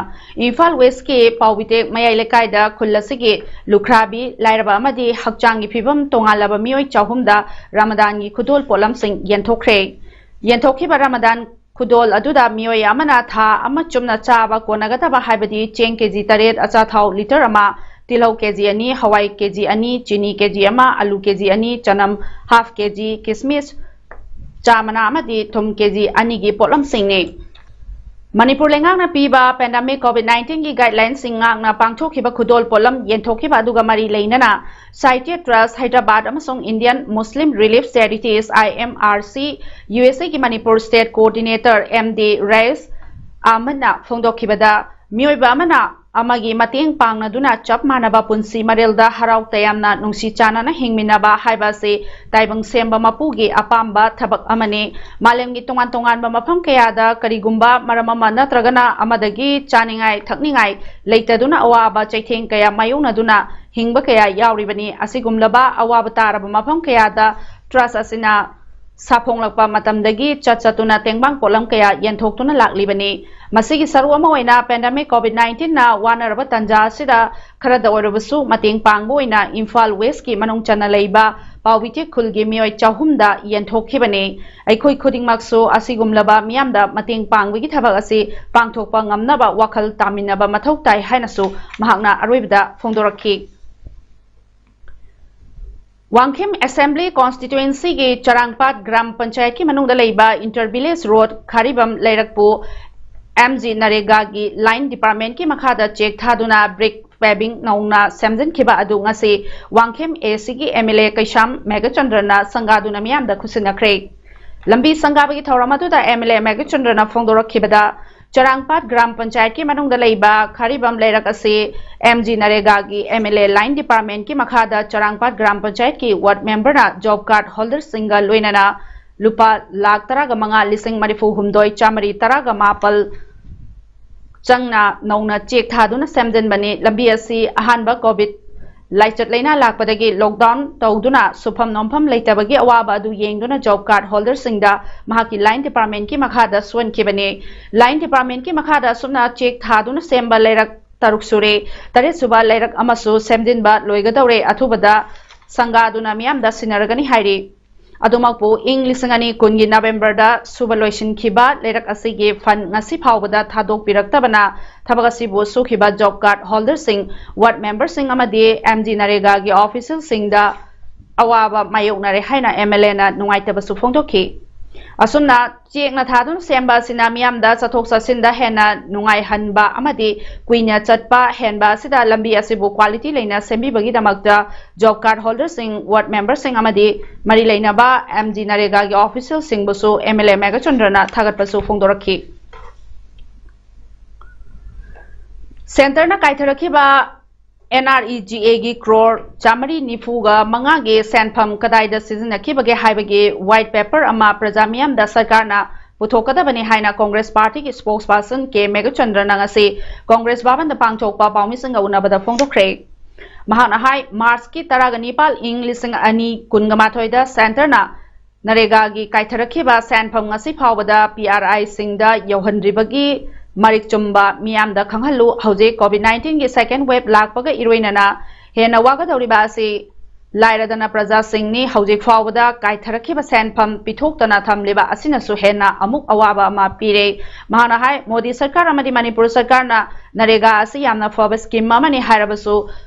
ꯏꯝꯐꯥꯜ ꯋꯦꯁꯀꯤ ꯄꯥꯎꯕꯤꯇꯦꯛ ꯃꯌꯥꯏ ꯂꯩꯀꯥꯏꯗ ꯈꯨꯜ ꯑꯁꯤꯒꯤ ꯂꯨꯈ꯭ꯔꯥꯕꯤ, ꯂꯥꯏꯔꯕ ꯑꯃꯗꯤ ꯍꯛꯆꯥꯡꯒꯤ ꯐꯤꯕꯝ ꯇꯣꯉꯥꯜꯂꯕ ꯃꯤꯑꯣꯏ ꯆꯍꯨꯝꯗ ꯔꯃꯗꯥꯟꯒꯤ ꯈꯨꯗꯣꯜ ꯄꯣꯠꯂꯝꯁꯤꯡ ꯌꯦꯟꯊꯣꯛꯈ꯭ꯔꯦ꯫ ꯌꯦꯟꯊꯣꯛꯈꯤꯕ ꯔꯃꯗꯥꯟ ꯈꯨꯗꯣꯜ ꯑꯗꯨꯗ ꯃꯤꯑꯣꯏ ꯑꯃꯅ ꯊꯥ ꯑꯃ ꯆꯨꯞꯅ ꯆꯥꯕ ꯀꯣꯟꯅꯒꯗꯕ, ꯍꯥꯏꯕꯗꯤ ꯆꯦꯡ ꯀꯦꯖꯤ ꯇꯔꯦꯠ, ꯑꯆꯥꯊꯥꯎ ꯂꯤꯇꯔ ꯑꯃ, ꯇꯤꯜꯍꯧ ꯀꯦꯖꯤ ꯑꯅꯤ, ꯍꯋꯥꯏ ꯀꯦꯖꯤ ꯑꯅꯤ, ꯆꯤꯅꯤ ꯀꯦꯖꯤ ꯑꯃ, ꯑꯂꯨ ꯀꯦꯖꯤ ꯑꯅꯤ, ꯆꯅꯝ ꯍꯥꯐ ꯀꯦꯖꯤ, ꯀꯤꯁꯃꯤꯁ ꯆꯥ ꯃꯅꯥ ꯑꯃꯗꯤ ꯊꯨꯝ ꯀꯦꯖꯤ ꯑꯅꯤꯒꯤ ꯄꯣꯠꯂꯝꯁꯤꯡꯅꯤ꯫ ꯃꯅꯤꯄꯨꯔ ꯂꯩꯉꯥꯛꯅ ꯄꯤꯕ pandemic COVID nineteenꯒꯤ guidelineꯁꯤꯡ ꯉꯥꯛꯅ ꯄꯥꯡꯊꯣꯛꯈꯤꯕ ꯈꯨꯗꯣꯜ ꯄꯣꯠꯂꯝ ꯌꯦꯟꯊꯣꯛꯈꯤꯕ ꯑꯗꯨꯒ ꯃꯔꯤ ꯂꯩꯅꯅ Saitya Trust Hyderabad ꯑꯃꯁꯨꯡ Indian Muslim Relief Charities, IMRC, USAꯒꯤ Manipur State Coordinator M D Rais Ahmedꯅ ꯐꯣꯡꯗꯣꯛꯈꯤꯕꯗ, ꯃꯤꯑꯣꯏꯕ ꯑꯃꯅ ꯑꯃꯒꯤ ꯃꯇꯦꯡ ꯄꯥꯡꯅꯗꯨꯅ ꯆꯞ ꯃꯥꯟꯅꯕ ꯄꯨꯟꯁꯤ ꯃꯔꯦꯜꯗ ꯍꯔꯥꯎ ꯇꯌꯥꯝꯅ ꯅꯨꯡꯁꯤ ꯆꯥꯟꯅꯅ ꯍꯤꯡꯃꯤꯟꯅꯕ ꯍꯥꯏꯕ ꯑꯁꯤ ꯇꯥꯏꯕꯪ ꯁꯦꯝꯕ ꯃꯄꯨꯒꯤ ꯑꯄꯥꯝꯕ ꯊꯕꯛ ꯑꯃꯅꯤ꯫ ꯃꯥꯂꯦꯝꯒꯤ ꯇꯣꯉꯥꯟ ꯇꯣꯉꯥꯟꯕ ꯃꯐꯝ ꯀꯌꯥꯗ ꯀꯔꯤꯒꯨꯝꯕ ꯃꯔꯝ ꯑꯃ ꯅꯠꯇ꯭ꯔꯒꯅ ꯑꯃꯗꯒꯤ ꯆꯥꯅꯤꯡꯉꯥꯏ ꯊꯛꯅꯤꯡꯉꯥꯏ ꯂꯩꯇꯗꯨꯅ ꯑꯋꯥꯕ ꯆꯩꯊꯦꯡ ꯀꯌꯥ ꯃꯥꯌꯣꯛꯅꯗꯨꯅ ꯍꯤꯡꯕ ꯀꯌꯥ ꯌꯥꯎꯔꯤꯕꯅꯤ꯫ ꯑꯁꯤꯒꯨꯝꯂꯕ ꯑꯋꯥꯕ ꯇꯥꯔꯕ ꯃꯐꯝ ꯀꯌꯥꯗ Trust ꯑꯁꯤꯅ ꯁꯥꯐꯣꯡꯂꯛꯄ ꯃꯇꯝꯗꯒꯤ ꯆꯠ ꯆꯠꯇꯨꯅ ꯇꯦꯡꯕꯥꯡ ꯄꯣꯠꯂꯝ ꯀꯌꯥ ꯌꯦꯟꯊꯣꯛꯇꯨꯅ ꯂꯥꯛꯂꯤꯕꯅꯤ꯫ ꯃꯁꯤꯒꯤ ꯁꯔꯨꯛ ꯑꯃ ꯑꯣꯏꯅ pandemic COVID nineteenꯅ ꯋꯥꯅꯔꯕ ꯇꯟꯖꯥ ꯑꯁꯤꯗ ꯈꯔꯗ ꯑꯣꯏꯔꯕꯁꯨ ꯃꯇꯦꯡ ꯄꯥꯡꯕ ꯑꯣꯏꯅ ꯏꯝꯐꯥꯜ ꯋꯦꯁꯀꯤ ꯃꯅꯨꯡ ꯆꯟꯅ ꯂꯩꯕ ꯄꯥꯎꯕꯤꯇꯦꯛ ꯈꯨꯜꯒꯤ ꯃꯤꯑꯣꯏ ꯆꯍꯨꯝꯗ ꯌꯦꯟꯊꯣꯛꯈꯤꯕꯅꯤ꯫ ꯑꯩꯈꯣꯏ ꯈꯨꯗꯤꯡꯃꯛꯁꯨ ꯑꯁꯤꯒꯨꯝꯂꯕ ꯃꯤꯌꯥꯝꯗ ꯃꯇꯦꯡ ꯄꯥꯡꯕꯒꯤ ꯊꯕꯛ ꯑꯁꯤ ꯄꯥꯡꯊꯣꯛꯄ ꯉꯝꯅꯕ ꯋꯥꯈꯜ ꯇꯥꯃꯤꯟꯅꯕ ꯃꯊꯧ ꯇꯥꯏ ꯍꯥꯏꯅꯁꯨ ꯃꯍꯥꯛꯅ ꯑꯔꯣꯏꯕꯗ ꯐꯣꯡꯗꯣꯔꯛꯈꯤ꯫ ꯋꯥꯡꯈꯦꯝ Assembly Constituencyꯒꯤ ꯆꯔꯥꯡꯄꯥꯠ ꯒ꯭ꯔꯥꯝ ꯄꯟꯆꯥꯌꯠꯀꯤ ꯃꯅꯨꯡꯗ ꯂꯩꯕ Inter Village Road ꯈꯥꯔꯤꯕꯝ ꯂꯩꯔꯛꯄꯨ MGNREGAꯒꯤ Line Departmentꯀꯤ ꯃꯈꯥꯗ ꯆꯦꯛ ꯊꯥꯗꯨꯅ brick paving ꯅꯧꯅ ꯁꯦꯝꯖꯤꯟꯈꯤꯕ ꯑꯗꯨ ꯉꯁꯤ ꯋꯥꯡꯈꯦꯝ ACꯒꯤ MLA ꯀꯩꯁꯥꯝ ꯃꯦꯘꯆꯟꯗ꯭ꯔꯅ ꯁꯪꯒꯥꯗꯨꯅ ꯃꯤꯌꯥꯝꯗ ꯈꯨꯠꯁꯤꯟꯅꯈ꯭ꯔꯦ꯫ ꯂꯝꯕꯤ ꯁꯪꯒꯥꯕꯒꯤ ꯊꯧꯔꯝ ꯑꯗꯨꯗ MLA ꯃꯦꯘꯆꯟꯗ꯭ꯔꯅ ꯐꯣꯡꯗꯣꯔꯛꯈꯤꯕꯗ, ꯆꯔꯥꯡꯄꯥꯠ ꯒ꯭ꯔꯥꯝ ꯄꯟꯆꯥꯌꯠꯀꯤ ꯃꯅꯨꯡꯗ ꯂꯩꯕ ꯈꯥꯔꯤꯕꯝ ꯂꯩꯔꯛ ꯑꯁꯤ MGNREGAꯒꯤ MLA Line Departmentꯀꯤ ꯃꯈꯥꯗ ꯆꯔꯥꯡꯄꯥꯠ ꯒ꯭ꯔꯥꯝ ꯄꯟꯆꯥꯌꯠꯀꯤ ward memberꯅ job card holderꯁꯤꯡꯒ ꯂꯣꯏꯅꯅ ꯂꯨꯄꯥ ꯂꯥꯈ ꯇꯔꯥꯒ ꯃꯉꯥ ꯂꯤꯁꯤꯡ ꯃꯔꯤꯐꯨ ꯍꯨꯝꯗꯣꯏ ꯆꯥꯃꯔꯤ ꯇꯔꯥꯒ ꯃꯥꯄꯜ ꯆꯪꯅ ꯅꯧꯅ ꯆꯦꯛ ꯊꯥꯗꯨꯅ ꯁꯦꯝꯖꯤꯟꯕꯅꯤ꯫ ꯂꯝꯕꯤ ꯑꯁꯤ ꯑꯍꯥꯟꯕ COVID ꯂꯥꯏꯆꯠ ꯂꯩꯅꯥ ꯂꯥꯛꯄꯗꯒꯤ ꯂꯣꯛꯗꯥꯎꯟ ꯇꯧꯗꯨꯅ ꯁꯨꯐꯝ ꯅꯣꯝꯐꯝ ꯂꯩꯇꯕꯒꯤ ꯑꯋꯥꯕ ꯑꯗꯨ ꯌꯦꯡꯗꯨꯅ ꯖꯣꯕ ꯀꯥꯔꯗ ꯍꯣꯜꯗꯔꯁꯤꯡꯗ ꯃꯍꯥꯛꯀꯤ ꯂꯥꯏꯟ ꯗꯤꯄꯥꯔꯠꯃꯦꯟꯠꯀꯤ ꯃꯈꯥꯗ ꯁꯣꯟꯈꯤꯕꯅꯤ꯫ ꯂꯥꯏꯟ ꯗꯤꯄꯥꯔꯠꯃꯦꯟꯠꯀꯤ ꯃꯈꯥꯗ ꯑꯁꯨꯝꯅ ꯆꯦꯛ ꯊꯥꯗꯨꯅ ꯁꯦꯝꯕ ꯂꯩꯔꯛ ꯇꯔꯨꯛ ꯁꯨꯔꯦ꯫ ꯇꯔꯦꯠ ꯁꯨꯕ ꯂꯩꯔꯛ ꯑꯃꯁꯨ ꯁꯦꯝꯖꯤꯟꯕ ꯂꯣꯏꯒꯗꯧꯔꯦ꯫ ꯑꯊꯨꯕꯗ ꯁꯪꯒꯥꯗꯨꯅ ꯃꯤꯌꯥꯝꯗ ꯁꯤꯟꯅꯔꯒꯅꯤ ꯍꯥꯏꯔꯤ꯫ ꯑꯗꯨꯃꯛꯄꯨ ꯏꯪ ꯂꯤꯁꯤꯡ ꯑꯅꯤ ꯀꯨꯟꯒꯤ ꯅꯕꯦꯝꯕꯔꯗ ꯁꯨꯕ ꯂꯣꯏꯁꯤꯟꯈꯤꯕ ꯂꯩꯔꯛ ꯑꯁꯤꯒꯤ ꯐꯟ ꯉꯁꯤ ꯐꯥꯎꯕꯗ ꯊꯥꯗꯣꯛꯄꯤꯔꯛꯇꯕꯅ ꯊꯕꯛ ꯑꯁꯤꯕꯨ ꯁꯨꯈꯤꯕ ꯖꯣꯕ ꯀꯥꯔꯗ ꯍꯣꯜꯗꯔꯁꯤꯡ, ꯋꯥꯔꯗ ꯃꯦꯝꯕꯔꯁꯤꯡ ꯑꯃꯗꯤ ꯑꯦꯝ ꯖꯤ ꯅꯔꯦꯒꯥꯒꯤ ꯑꯣꯐꯤꯁꯤꯌꯦꯜꯁꯤꯡꯗ ꯑꯋꯥꯕ ꯃꯥꯌꯣꯛꯅꯔꯦ ꯍꯥꯏꯅ ꯑꯦꯝ ꯑꯦꯜ ꯑꯦꯅ ꯅꯨꯡꯉꯥꯏꯇꯕꯁꯨ ꯐꯣꯡꯗꯣꯛꯈꯤ꯫ ꯑꯁꯨꯝꯅ ꯆꯦꯛꯅ ꯊꯥꯗꯨꯅ ꯁꯦꯝꯕ ꯑꯁꯤꯅ ꯃꯤꯌꯥꯝꯗ ꯆꯠꯊꯣꯛ ꯆꯠꯁꯤꯟꯗ ꯍꯦꯟꯅ ꯅꯨꯡꯉꯥꯏꯍꯟꯕ ꯑꯃꯗꯤ ꯀꯨꯏꯅ ꯆꯠꯄ ꯍꯦꯟꯕ ꯑꯁꯤꯗ ꯂꯝꯕꯤ ꯑꯁꯤꯕꯨ ꯀ꯭ꯋꯥꯂꯤꯇꯤ ꯂꯩꯅ ꯁꯦꯝꯕꯤꯕꯒꯤꯗꯃꯛꯇ ꯖꯣꯕ ꯀꯥꯔꯗ ꯍꯣꯜꯗꯔꯁꯤꯡ, ꯋꯥꯔꯗ ꯃꯦꯝꯕꯔꯁꯤꯡ ꯑꯃꯗꯤ ꯃꯔꯤ ꯂꯩꯅꯕ ꯑꯦꯝ ꯖꯤ ꯅꯔꯦꯒꯥꯒꯤ ꯑꯣꯐꯤꯁꯤꯌꯦꯜꯁꯤꯡꯕꯨꯁꯨ ꯑꯦꯝ ꯑꯦꯜ ꯑꯦ ꯃꯦꯘꯆꯟꯗ꯭ꯔꯅ ꯊꯥꯒꯠꯄꯁꯨ ꯐꯣꯡꯗꯣꯔꯛꯈꯤ꯫ ꯁꯦꯟꯇꯔꯅ ꯀꯥꯏꯊꯔꯛꯈꯤꯕ ꯑꯦꯟ ꯑꯥꯔ ꯏ ꯖꯤ ꯑꯦꯒꯤ ꯀ꯭ꯔꯣꯔ ꯆꯥꯃꯔꯤ ꯅꯤꯐꯨꯒ ꯃꯉꯥꯒꯤ ꯁꯦꯟꯐꯝ ꯀꯗꯥꯏꯗ ꯁꯤꯖꯤꯟꯅꯈꯤꯕꯒꯦ ꯍꯥꯏꯕꯒꯤ ꯋꯥꯏꯠ ꯄꯦꯄꯔ ꯑꯃ ꯄ꯭ꯔꯖꯥ ꯃꯤꯌꯥꯝꯗ ꯁꯔꯀꯥꯔꯅ ꯄꯨꯊꯣꯛꯀꯗꯕꯅꯤ ꯍꯥꯏꯅ ꯀꯣꯡꯒ꯭ꯔꯦꯁ ꯄꯥꯔꯇꯤꯒꯤ ꯏꯁꯄꯣꯛꯁ ꯄꯥꯔꯁꯟ ꯀꯦ ꯃꯦꯘꯆꯟꯗ꯭ꯔꯅ ꯉꯁꯤ ꯀꯣꯡꯒ꯭ꯔꯦꯁ ꯚꯕꯟꯗ ꯄꯥꯡꯊꯣꯛꯄ ꯄꯥꯎꯃꯤꯁꯤꯡꯒ ꯎꯅꯕꯗ ꯐꯣꯡꯗꯣꯛꯈ꯭ꯔꯦ꯫ ꯃꯍꯥꯛꯅ ꯍꯥꯏ, ꯃꯥꯔꯆꯀꯤ ꯇꯔꯥꯒ ꯅꯤꯄꯥꯜ, ꯏꯪ ꯂꯤꯁꯤꯡ ꯑꯅꯤ ꯀꯨꯟꯒ ꯃꯥꯊꯣꯏꯗ ꯁꯦꯟꯇꯔꯅ ꯅꯔꯦꯒꯥꯒꯤ ꯀꯥꯏꯊꯔꯛꯈꯤꯕ ꯁꯦꯟꯐꯝ ꯉꯁꯤ ꯐꯥꯎꯕꯗ ꯄꯤ ꯑꯥꯔ ꯑꯥꯏꯁꯤꯡꯗ ꯌꯧꯍꯟꯗ꯭ꯔꯤꯕꯒꯤ ꯃꯔꯤꯛ ꯆꯨꯝꯕ ꯃꯤꯌꯥꯝꯗ ꯈꯪꯍꯜꯂꯨ꯫ ꯍꯧꯖꯤꯛ ꯀꯣꯚꯤꯗ ꯅꯥꯏꯟꯇꯤꯟꯒꯤ ꯁꯦꯀꯦꯟ ꯋꯦꯕ ꯂꯥꯛꯄꯒ ꯏꯔꯣꯏꯅꯅ ꯍꯦꯟꯅ ꯋꯥꯒꯗꯧꯔꯤꯕ ꯑꯁꯤ ꯂꯥꯏꯔꯗꯅ ꯄ꯭ꯔꯖꯥꯁꯤꯡꯅꯤ꯫ ꯍꯧꯖꯤꯛ ꯐꯥꯎꯕꯗ ꯀꯥꯏꯊꯔꯛꯈꯤꯕ ꯁꯦꯟꯐꯝ ꯄꯤꯊꯣꯛꯇꯅ ꯊꯝꯂꯤꯕ ꯑꯁꯤꯅꯁꯨ ꯍꯦꯟꯅ ꯑꯃꯨꯛ ꯑꯋꯥꯕ ꯑꯃ ꯄꯤꯔꯦ꯫ ꯃꯍꯥꯛꯅ ꯍꯥꯏ, ꯃꯣꯗꯤ ꯁꯔꯀꯥꯔ ꯑꯃꯗꯤ ꯃꯅꯤꯄꯨꯔ ꯁꯔꯀꯥꯔꯅ ꯅꯔꯦꯒꯥ ꯑꯁꯤ ꯌꯥꯝꯅ ꯐꯕ ꯁ꯭ꯀꯤꯝ ꯑꯃꯅꯤ ꯍꯥꯏꯔꯕꯁꯨ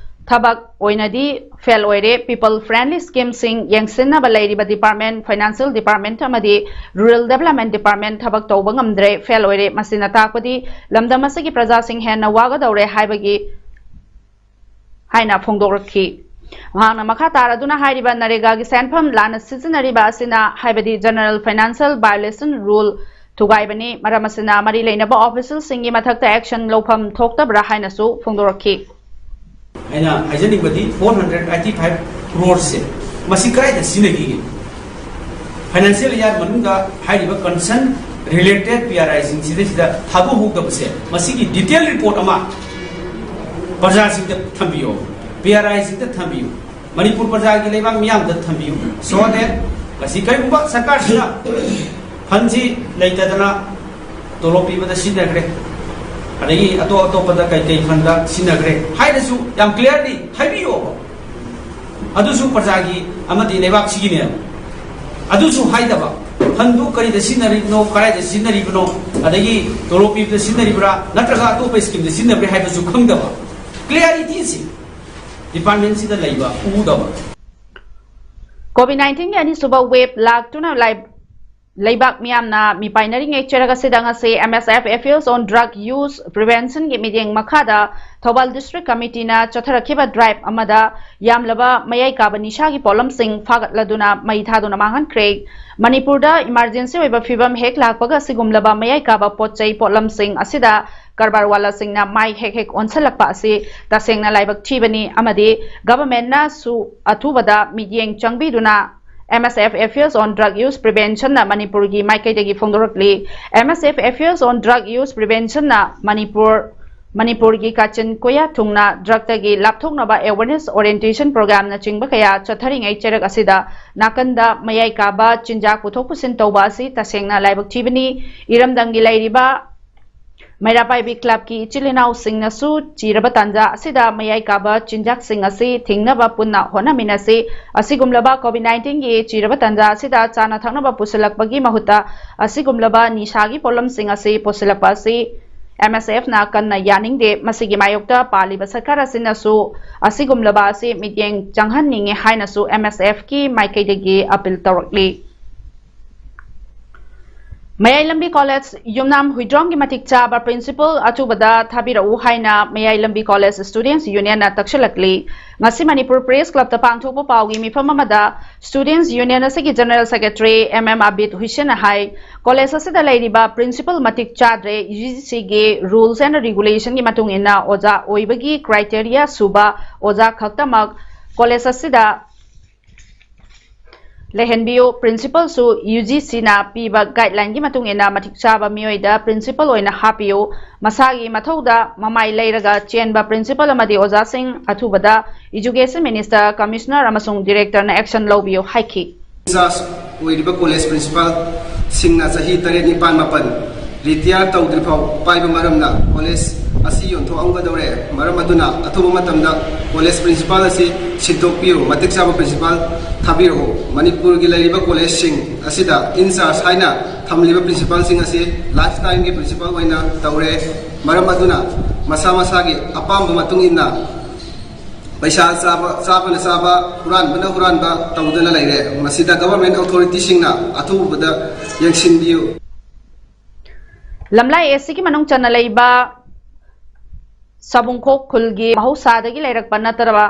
ꯊꯕꯛ ꯑꯣꯏꯅꯗꯤ ꯐꯦꯜ ꯑꯣꯏꯔꯦ꯫ ꯄꯤꯄꯜ ꯐ꯭ꯔꯦꯟꯂꯤ ꯁ꯭ꯀꯤꯝꯁꯤꯡ ꯌꯦꯡꯁꯤꯟꯅꯕ ꯂꯩꯔꯤꯕ ꯗꯤꯄꯥꯔꯠꯃꯦꯟꯠ, ꯐꯥꯏꯅꯥꯟꯁꯤꯌꯦꯜ ꯗꯤꯄꯥꯔꯠꯃꯦꯟꯠ ꯑꯃꯗꯤ ꯔꯨꯔꯦꯜ ꯗꯦꯕꯂꯞꯃꯦꯟꯠ ꯗꯤꯄꯥꯔꯠꯃꯦꯟꯠ ꯊꯕꯛ ꯇꯧꯕ ꯉꯝꯗ꯭ꯔꯦ, ꯐꯦꯜ ꯑꯣꯏꯔꯦ꯫ ꯃꯁꯤꯅ ꯇꯥꯛꯄꯗꯤ ꯂꯝꯗꯝ ꯑꯁꯤꯒꯤ ꯄ꯭ꯔꯖꯥꯁꯤꯡ ꯍꯦꯟꯅ ꯋꯥꯒꯗꯧꯔꯦ ꯍꯥꯏꯕꯒꯤ ꯍꯥꯏꯅ ꯐꯣꯡꯗꯣꯔꯛꯈꯤ꯫ ꯃꯍꯥꯛꯅ ꯃꯈꯥ ꯇꯥꯔꯗꯨꯅ ꯍꯥꯏꯔꯤꯕ ꯅꯔꯦꯒꯥꯒꯤ ꯁꯦꯟꯐꯝ ꯂꯥꯟꯅ ꯁꯤꯖꯤꯟꯅꯔꯤꯕ ꯑꯁꯤꯅ, ꯍꯥꯏꯕꯗꯤ ꯖꯦꯅꯔꯦꯜ ꯐꯥꯏꯅꯥꯟꯁꯤꯌꯦꯜ ꯚꯥꯏꯑꯣꯂꯦꯁꯟ ꯔꯨꯜ ꯊꯨꯒꯥꯏꯕꯅꯤ꯫ ꯃꯔꯝ ꯑꯁꯤꯅ ꯃꯔꯤ ꯂꯩꯅꯕ ꯑꯣꯐꯤꯁꯤꯌꯦꯜꯁꯤꯡꯒꯤ ꯃꯊꯛꯇ ꯑꯦꯛꯁꯟ ꯂꯧꯐꯝ ꯊꯣꯛꯇꯕ꯭ꯔꯥ ꯍꯥꯏꯅꯁꯨ ꯐꯣꯡꯗꯣꯔꯛꯈꯤ꯫ ꯑꯩꯅ ꯍꯥꯏꯖꯅꯤꯡꯕꯗꯤ, ꯐꯣꯔ ꯍꯟꯗ꯭ꯔꯦꯠ ꯑꯥꯏꯠꯇꯤ ꯐꯥꯏꯚ ꯀ꯭ꯔꯣꯔꯁꯦ ꯃꯁꯤ ꯀꯗꯥꯏꯗ ꯁꯤꯖꯤꯟꯅꯈꯤꯒꯦ? ꯐꯥꯏꯅꯥꯟꯁꯤꯌꯦꯜ ꯏꯌꯥꯔ ꯃꯅꯨꯡꯗ ꯍꯥꯏꯔꯤꯕ ꯀꯟꯁꯔꯟ ꯔꯤꯂꯦꯇꯦꯠ ꯄꯤ ꯑꯥꯔ ꯑꯥꯏꯁꯤꯡꯁꯤꯗꯩꯁꯤꯗ ꯊꯥꯗꯣꯛꯍꯧꯗꯕꯁꯦ, ꯃꯁꯤꯒꯤ ꯗꯤꯇꯦꯜ ꯔꯤꯄꯣꯔꯠ ꯑꯃ ꯄ꯭ꯔꯖꯥꯁꯤꯡꯗ ꯊꯝꯕꯤꯌꯣ꯫ ꯄꯤ ꯑꯥꯔ ꯑꯥꯏꯁꯤꯡꯗ ꯊꯝꯕꯤꯌꯨ, ꯃꯅꯤꯄꯨꯔ ꯄ꯭ꯔꯖꯥꯒꯤ ꯂꯩꯕꯥꯛ ꯃꯤꯌꯥꯝꯗ ꯊꯝꯕꯤꯌꯨ꯫ So that ꯉꯁꯤ ꯀꯔꯤꯒꯨꯝꯕ ꯁꯔꯀꯥꯔꯁꯤꯅ ꯐꯟꯁꯤ ꯂꯩꯇꯗꯅ ꯇꯣꯂꯣꯞ ꯄꯤꯕꯗ ꯁꯤꯖꯤꯟꯅꯈ꯭ꯔꯦ, ꯑꯗꯒꯤ ꯑꯇꯣꯞ ꯑꯇꯣꯞꯄꯗ ꯀꯩ ꯀꯩ ꯐꯟꯗ ꯁꯤꯖꯤꯟꯅꯈ꯭ꯔꯦ ꯍꯥꯏꯔꯁꯨ ꯌꯥꯝ clearly ꯍꯥꯏꯕꯤꯌꯣꯕ꯫ ꯑꯗꯨꯁꯨ ꯄ꯭ꯔꯖꯥꯒꯤ ꯑꯃꯗꯤ ꯂꯩꯕꯥꯛꯁꯤꯒꯤꯅꯦꯕ꯫ ꯑꯗꯨꯁꯨ ꯍꯥꯏꯗꯕ, ꯐꯟꯗꯨ ꯀꯔꯤꯗ ꯁꯤꯖꯤꯟꯅꯔꯤꯕꯅꯣ, ꯀꯗꯥꯏꯗ ꯁꯤꯖꯤꯟꯅꯔꯤꯕꯅꯣ, ꯑꯗꯒꯤ ꯇꯣꯂꯣꯞ ꯄꯤꯕꯗ ꯁꯤꯖꯤꯟꯅꯔꯤꯕ꯭ꯔꯥ ꯅꯠꯇ꯭ꯔꯒ ꯑꯇꯣꯞꯄ ꯁ꯭ꯀꯤꯝꯗ ꯁꯤꯖꯤꯟꯅꯕ꯭ꯔꯥ ꯍꯥꯏꯕꯁꯨ ꯈꯪꯗꯕ꯫ Clarityꯁꯤ ꯗꯤꯄꯥꯔꯠꯃꯦꯟꯁꯤꯗ ꯂꯩꯕ ꯎꯗꯕ꯫ ꯀꯣꯚꯤꯗ ꯅꯥꯏꯟꯇꯤꯟꯒꯤ ꯑꯅꯤꯁꯨꯕ ꯋꯦꯕ ꯂꯥꯛꯇꯨꯅ ꯂꯥꯏ-, ꯂꯩꯕꯥꯛ ꯃꯤꯌꯥꯝꯅ ꯃꯤꯄꯥꯏꯅꯔꯤꯉꯩ ꯆꯩꯔꯛ ꯑꯁꯤꯗ ꯉꯁꯤ M S F Effios on Drug Use Preventionꯒꯤ ꯃꯤꯠꯌꯦꯡ ꯃꯈꯥꯗ ꯊꯧꯕꯥꯜ ꯗꯤꯁꯇ꯭ꯔꯤꯛ ꯀꯃꯤꯇꯤꯅ ꯆꯠꯊꯔꯛꯈꯤꯕ ꯗ꯭ꯔꯥꯏꯚ ꯑꯃꯗ ꯌꯥꯝꯂꯕ ꯃꯌꯥꯏ ꯀꯥꯕ ꯅꯤꯁꯥꯒꯤ ꯄꯣꯠꯂꯝꯁꯤꯡ ꯐꯥꯒꯠꯂꯗꯨꯅ ꯃꯩ ꯊꯥꯗꯨꯅ ꯃꯥꯡꯍꯟꯈ꯭ꯔꯦ꯫ ꯃꯅꯤꯄꯨꯔꯗ ꯏꯃꯥꯔꯖꯦꯟꯁꯤ ꯑꯣꯏꯕ ꯐꯤꯕꯝ ꯍꯦꯛ ꯂꯥꯛꯄꯒ ꯑꯁꯤꯒꯨꯝꯂꯕ ꯃꯌꯥꯏ ꯀꯥꯕ ꯄꯣꯠ ꯆꯩ ꯄꯣꯠꯂꯝꯁꯤꯡ ꯑꯁꯤꯗ ꯀꯔꯕꯥꯔ ꯋꯥꯂꯥꯁꯤꯡꯅ ꯃꯥꯏ ꯍꯦꯛ ꯍꯦꯛ ꯑꯣꯟꯁꯤꯜꯂꯛꯄ ꯑꯁꯤ ꯇꯁꯦꯡꯅ ꯂꯥꯏꯕꯛ ꯊꯤꯕꯅꯤ ꯑꯃꯗꯤ ꯒꯚꯔꯟꯃꯦꯟꯠꯅꯁꯨ ꯑꯊꯨꯕꯗ ꯃꯤꯠꯌꯦꯡ ꯆꯪꯕꯤꯗꯨꯅ M S F Effios on Drug Use Preventionꯅ ꯃꯅꯤꯄꯨꯔꯒꯤ ꯃꯥꯏꯀꯩꯗꯒꯤ ꯐꯣꯡꯗꯣꯔꯛꯂꯤ꯫ M S F Effios on Drug Use Preventionꯅ Manipur, ꯃꯅꯤꯄꯨꯔꯒꯤ ꯀꯥꯆꯤꯟ ꯀꯣꯌꯥ ꯊꯨꯡꯅ ꯗ꯭ꯔꯒꯇꯒꯤ ꯂꯥꯞꯊꯣꯛꯅꯕ awareness orientation programꯅꯆꯤꯡꯕ ꯀꯌꯥ ꯆꯠꯊꯔꯤꯉꯩ ꯆꯩꯔꯛ ꯑꯁꯤꯗ ꯅꯥꯀꯟꯗ ꯃꯌꯥꯏ ꯀꯥꯕ ꯆꯤꯟꯖꯥꯛ ꯄꯨꯊꯣꯛ ꯄꯨꯁꯤꯟ ꯇꯧꯕ ꯑꯁꯤ ꯇꯁꯦꯡꯅ ꯂꯥꯏꯕꯛ ꯊꯤꯕꯅꯤ꯫ ꯏꯔꯝꯗꯝꯒꯤ ꯂꯩꯔꯤꯕ ꯃꯩꯔꯥ ꯄꯥꯏꯕꯤ ꯀ꯭ꯂꯕꯀꯤ ꯏꯆꯤꯜ ꯏꯅꯥꯎꯁꯤꯡꯅꯁꯨ ꯆꯤꯔꯕ ꯇꯥꯟꯖꯥ ꯑꯁꯤꯗ ꯃꯌꯥꯏ ꯀꯥꯕ ꯆꯤꯟꯖꯥꯛꯁꯤꯡ ꯑꯁꯤ ꯊꯤꯡꯅꯕ ꯄꯨꯟꯅ ꯍꯣꯠꯅꯃꯤꯟꯅꯁꯤ꯫ ꯑꯁꯤꯒꯨꯝꯂꯕ ꯀꯣꯚꯤꯗ ꯅꯥꯏꯟꯇꯤꯟꯒꯤ ꯆꯤꯔꯕ ꯇꯥꯟꯖꯥ ꯑꯁꯤꯗ ꯆꯥꯅ ꯊꯛꯅꯕ ꯄꯨꯁꯤꯜꯂꯛꯄꯒꯤ ꯃꯍꯨꯠꯇ ꯑꯁꯤꯒꯨꯝꯂꯕ ꯅꯤꯁꯥꯒꯤ ꯄꯣꯠꯂꯝꯁꯤꯡ ꯑꯁꯤ ꯄꯨꯁꯤꯜꯂꯛꯄ ꯑꯁꯤ M S Fꯅ ꯀꯟꯅ ꯌꯥꯅꯤꯡꯗꯦ꯫ ꯃꯁꯤꯒꯤ ꯃꯥꯌꯣꯛꯇ ꯄꯥꯜꯂꯤꯕ ꯁꯔꯀꯥꯔ ꯑꯁꯤꯅꯁꯨ ꯑꯁꯤꯒꯨꯝꯂꯕ ꯑꯁꯤ ꯃꯤꯠꯌꯦꯡ ꯆꯪꯍꯟꯅꯤꯡꯏ ꯍꯥꯏꯅꯁꯨ M S Fꯀꯤ ꯃꯥꯏꯀꯩꯗꯒꯤ ꯑꯄꯤꯜ ꯇꯧꯔꯛꯂꯤ꯫ ꯃꯌꯥꯏ ꯂꯝꯕꯤ ꯀꯣꯂꯦꯖ ꯌꯨꯝꯅꯥꯝ ꯍꯨꯏꯗ꯭ꯔꯣꯝꯒꯤ ꯃꯇꯤꯛ ꯆꯥꯕ ꯄ꯭ꯔꯤꯟꯁꯤꯄꯜ ꯑꯊꯨꯕꯗ ꯊꯥꯕꯤꯔꯛꯎ ꯍꯥꯏꯅ ꯃꯌꯥꯏ ꯂꯝꯕꯤ ꯀꯣꯂꯦꯖ ꯁ꯭ꯇꯨꯗꯦꯟꯠꯁ ꯌꯨꯅꯤꯌꯟꯅ ꯇꯛꯁꯤꯜꯂꯛꯂꯤ꯫ ꯉꯁꯤ ꯃꯅꯤꯄꯨꯔ ꯄ꯭ꯔꯦꯁ ꯀ꯭ꯂꯕꯇ ꯄꯥꯡꯊꯣꯛꯄ ꯄꯥꯎꯒꯤ ꯃꯤꯐꯝ ꯑꯃꯗ ꯁ꯭ꯇꯨꯗꯦꯟꯠꯁ ꯌꯨꯅꯤꯌꯟ ꯑꯁꯤꯒꯤ general secretary M M Abid ꯍꯨꯏꯁꯦꯟꯅ ꯍꯥꯏ, ꯀꯣꯂꯦꯖ ꯑꯁꯤꯗ ꯂꯩꯔꯤꯕ ꯄ꯭ꯔꯤꯟꯁꯤꯄꯜ ꯃꯇꯤꯛ ꯆꯥꯗ꯭ꯔꯦ, ꯌꯨ ꯖꯤ ꯁꯤꯒꯤ rules and regulationꯒꯤ ꯃꯇꯨꯡ ꯏꯟꯅ ꯑꯣꯖꯥ ꯑꯣꯏꯕꯒꯤ criteria ꯁꯨꯕ ꯑꯣꯖꯥ ꯈꯛꯇꯃꯛ ꯀꯣꯂꯦꯖ ꯑꯁꯤꯗ ꯂꯩꯍꯟꯕꯤꯌꯨ꯫ ꯄ꯭ꯔꯤꯟꯁꯤꯄꯜꯁꯨ ꯌꯨ ꯖꯤ ꯁꯤꯅ ꯄꯤꯕ ꯒꯥꯏꯗꯂꯥꯏꯟꯒꯤ ꯃꯇꯨꯡ ꯏꯟꯅ ꯃꯇꯤꯛ ꯆꯥꯕ ꯃꯤꯑꯣꯏꯗ ꯄ꯭ꯔꯤꯟꯁꯤꯄꯜ ꯑꯣꯏꯅ ꯍꯥꯞꯄꯤꯌꯨ꯫ ꯃꯁꯥꯒꯤ ꯃꯊꯧꯗ ꯃꯃꯥꯏ ꯂꯩꯔꯒ ꯆꯦꯟꯕ ꯄ꯭ꯔꯤꯟꯁꯤꯄꯜ ꯑꯃꯗꯤ ꯑꯣꯖꯥꯁꯤꯡ ꯑꯊꯨꯕꯗ ꯏꯖꯨꯀꯦꯁꯟ ꯃꯤꯅꯤꯁꯇꯔ, ꯀꯃꯤꯁꯅꯔ ꯑꯃꯁꯨꯡ ꯗꯤꯔꯦꯛꯇꯔꯅ ꯑꯦꯛꯁꯟ ꯂꯧꯕꯤꯌꯨ ꯍꯥꯏꯈꯤ꯫ ꯏꯟꯆꯥꯔꯖ ꯑꯣꯏꯔꯤꯕ ꯀꯣꯂꯦꯖ ꯄ꯭ꯔꯤꯟꯁꯤꯄꯥꯜꯁꯤꯡꯅ ꯆꯍꯤ ꯇꯔꯦꯠ, ꯅꯤꯄꯥꯜ, ꯃꯥꯄꯜ ꯔꯤꯇꯤꯌꯥꯔ ꯇꯧꯗ꯭ꯔꯤꯐꯥꯎ ꯄꯥꯏꯕ ꯃꯔꯝꯅ ꯀꯣꯂꯦꯖ ꯑꯁꯤ ꯌꯣꯟꯊꯣꯛꯑꯝꯒꯗꯧꯔꯦ꯫ ꯃꯔꯝ ꯑꯗꯨꯅ ꯑꯊꯨꯕ ꯃꯇꯝꯗ ꯀꯣꯂꯦꯖ ꯄ꯭ꯔꯤꯟꯁꯤꯄꯥꯜ ꯑꯁꯤ ꯁꯤꯟꯗꯣꯛꯄꯤꯌꯨ, ꯃꯇꯤꯛ ꯆꯥꯕ ꯄ꯭ꯔꯤꯟꯁꯤꯄꯥꯜ ꯊꯥꯕꯤꯔꯛꯎ꯫ ꯃꯅꯤꯄꯨꯔꯒꯤ ꯂꯩꯔꯤꯕ ꯀꯣꯂꯦꯖꯁꯤꯡ ꯑꯁꯤꯗ ꯏꯟꯆꯥꯔꯖ ꯍꯥꯏꯅ ꯊꯝꯂꯤꯕ ꯄ꯭ꯔꯤꯟꯁꯤꯄꯥꯜꯁꯤꯡ ꯑꯁꯤ ꯂꯥꯏꯐ ꯇꯥꯏꯝꯒꯤ ꯄ꯭ꯔꯤꯟꯁꯤꯄꯥꯜ ꯑꯣꯏꯅ ꯇꯧꯔꯦ꯫ ꯃꯔꯝ ꯑꯗꯨꯅ ꯃꯁꯥ ꯃꯁꯥꯒꯤ ꯑꯄꯥꯝꯕ ꯃꯇꯨꯡ ꯏꯟꯅ ꯄꯩꯁꯥ ꯆꯥꯕ, ꯆꯥꯕꯅ ꯆꯥꯕ, ꯍꯨꯔꯥꯟꯕꯅ ꯍꯨꯔꯥꯟꯕ ꯇꯧꯗꯨꯅ ꯂꯩꯔꯦ꯫ ꯃꯁꯤꯗ ꯒꯚꯔꯟꯃꯦꯟꯠ ꯑꯣꯊꯣꯔꯤꯇꯤꯁꯤꯡꯅ ꯑꯊꯨꯕꯗ ꯌꯦꯡꯁꯤꯟꯕꯤꯌꯨ꯫ ꯂꯝꯂꯥꯏ ꯑꯦꯁ ꯁꯤꯒꯤ ꯃꯅꯨꯡ ꯆꯟꯅ ꯂꯩꯕ ꯁꯥꯕꯨꯡꯈꯣꯛ ꯈꯨꯜꯒꯤ ꯃꯍꯧꯁꯥꯗꯒꯤ ꯂꯩꯔꯛꯄ ꯅꯠꯇ꯭ꯔꯕ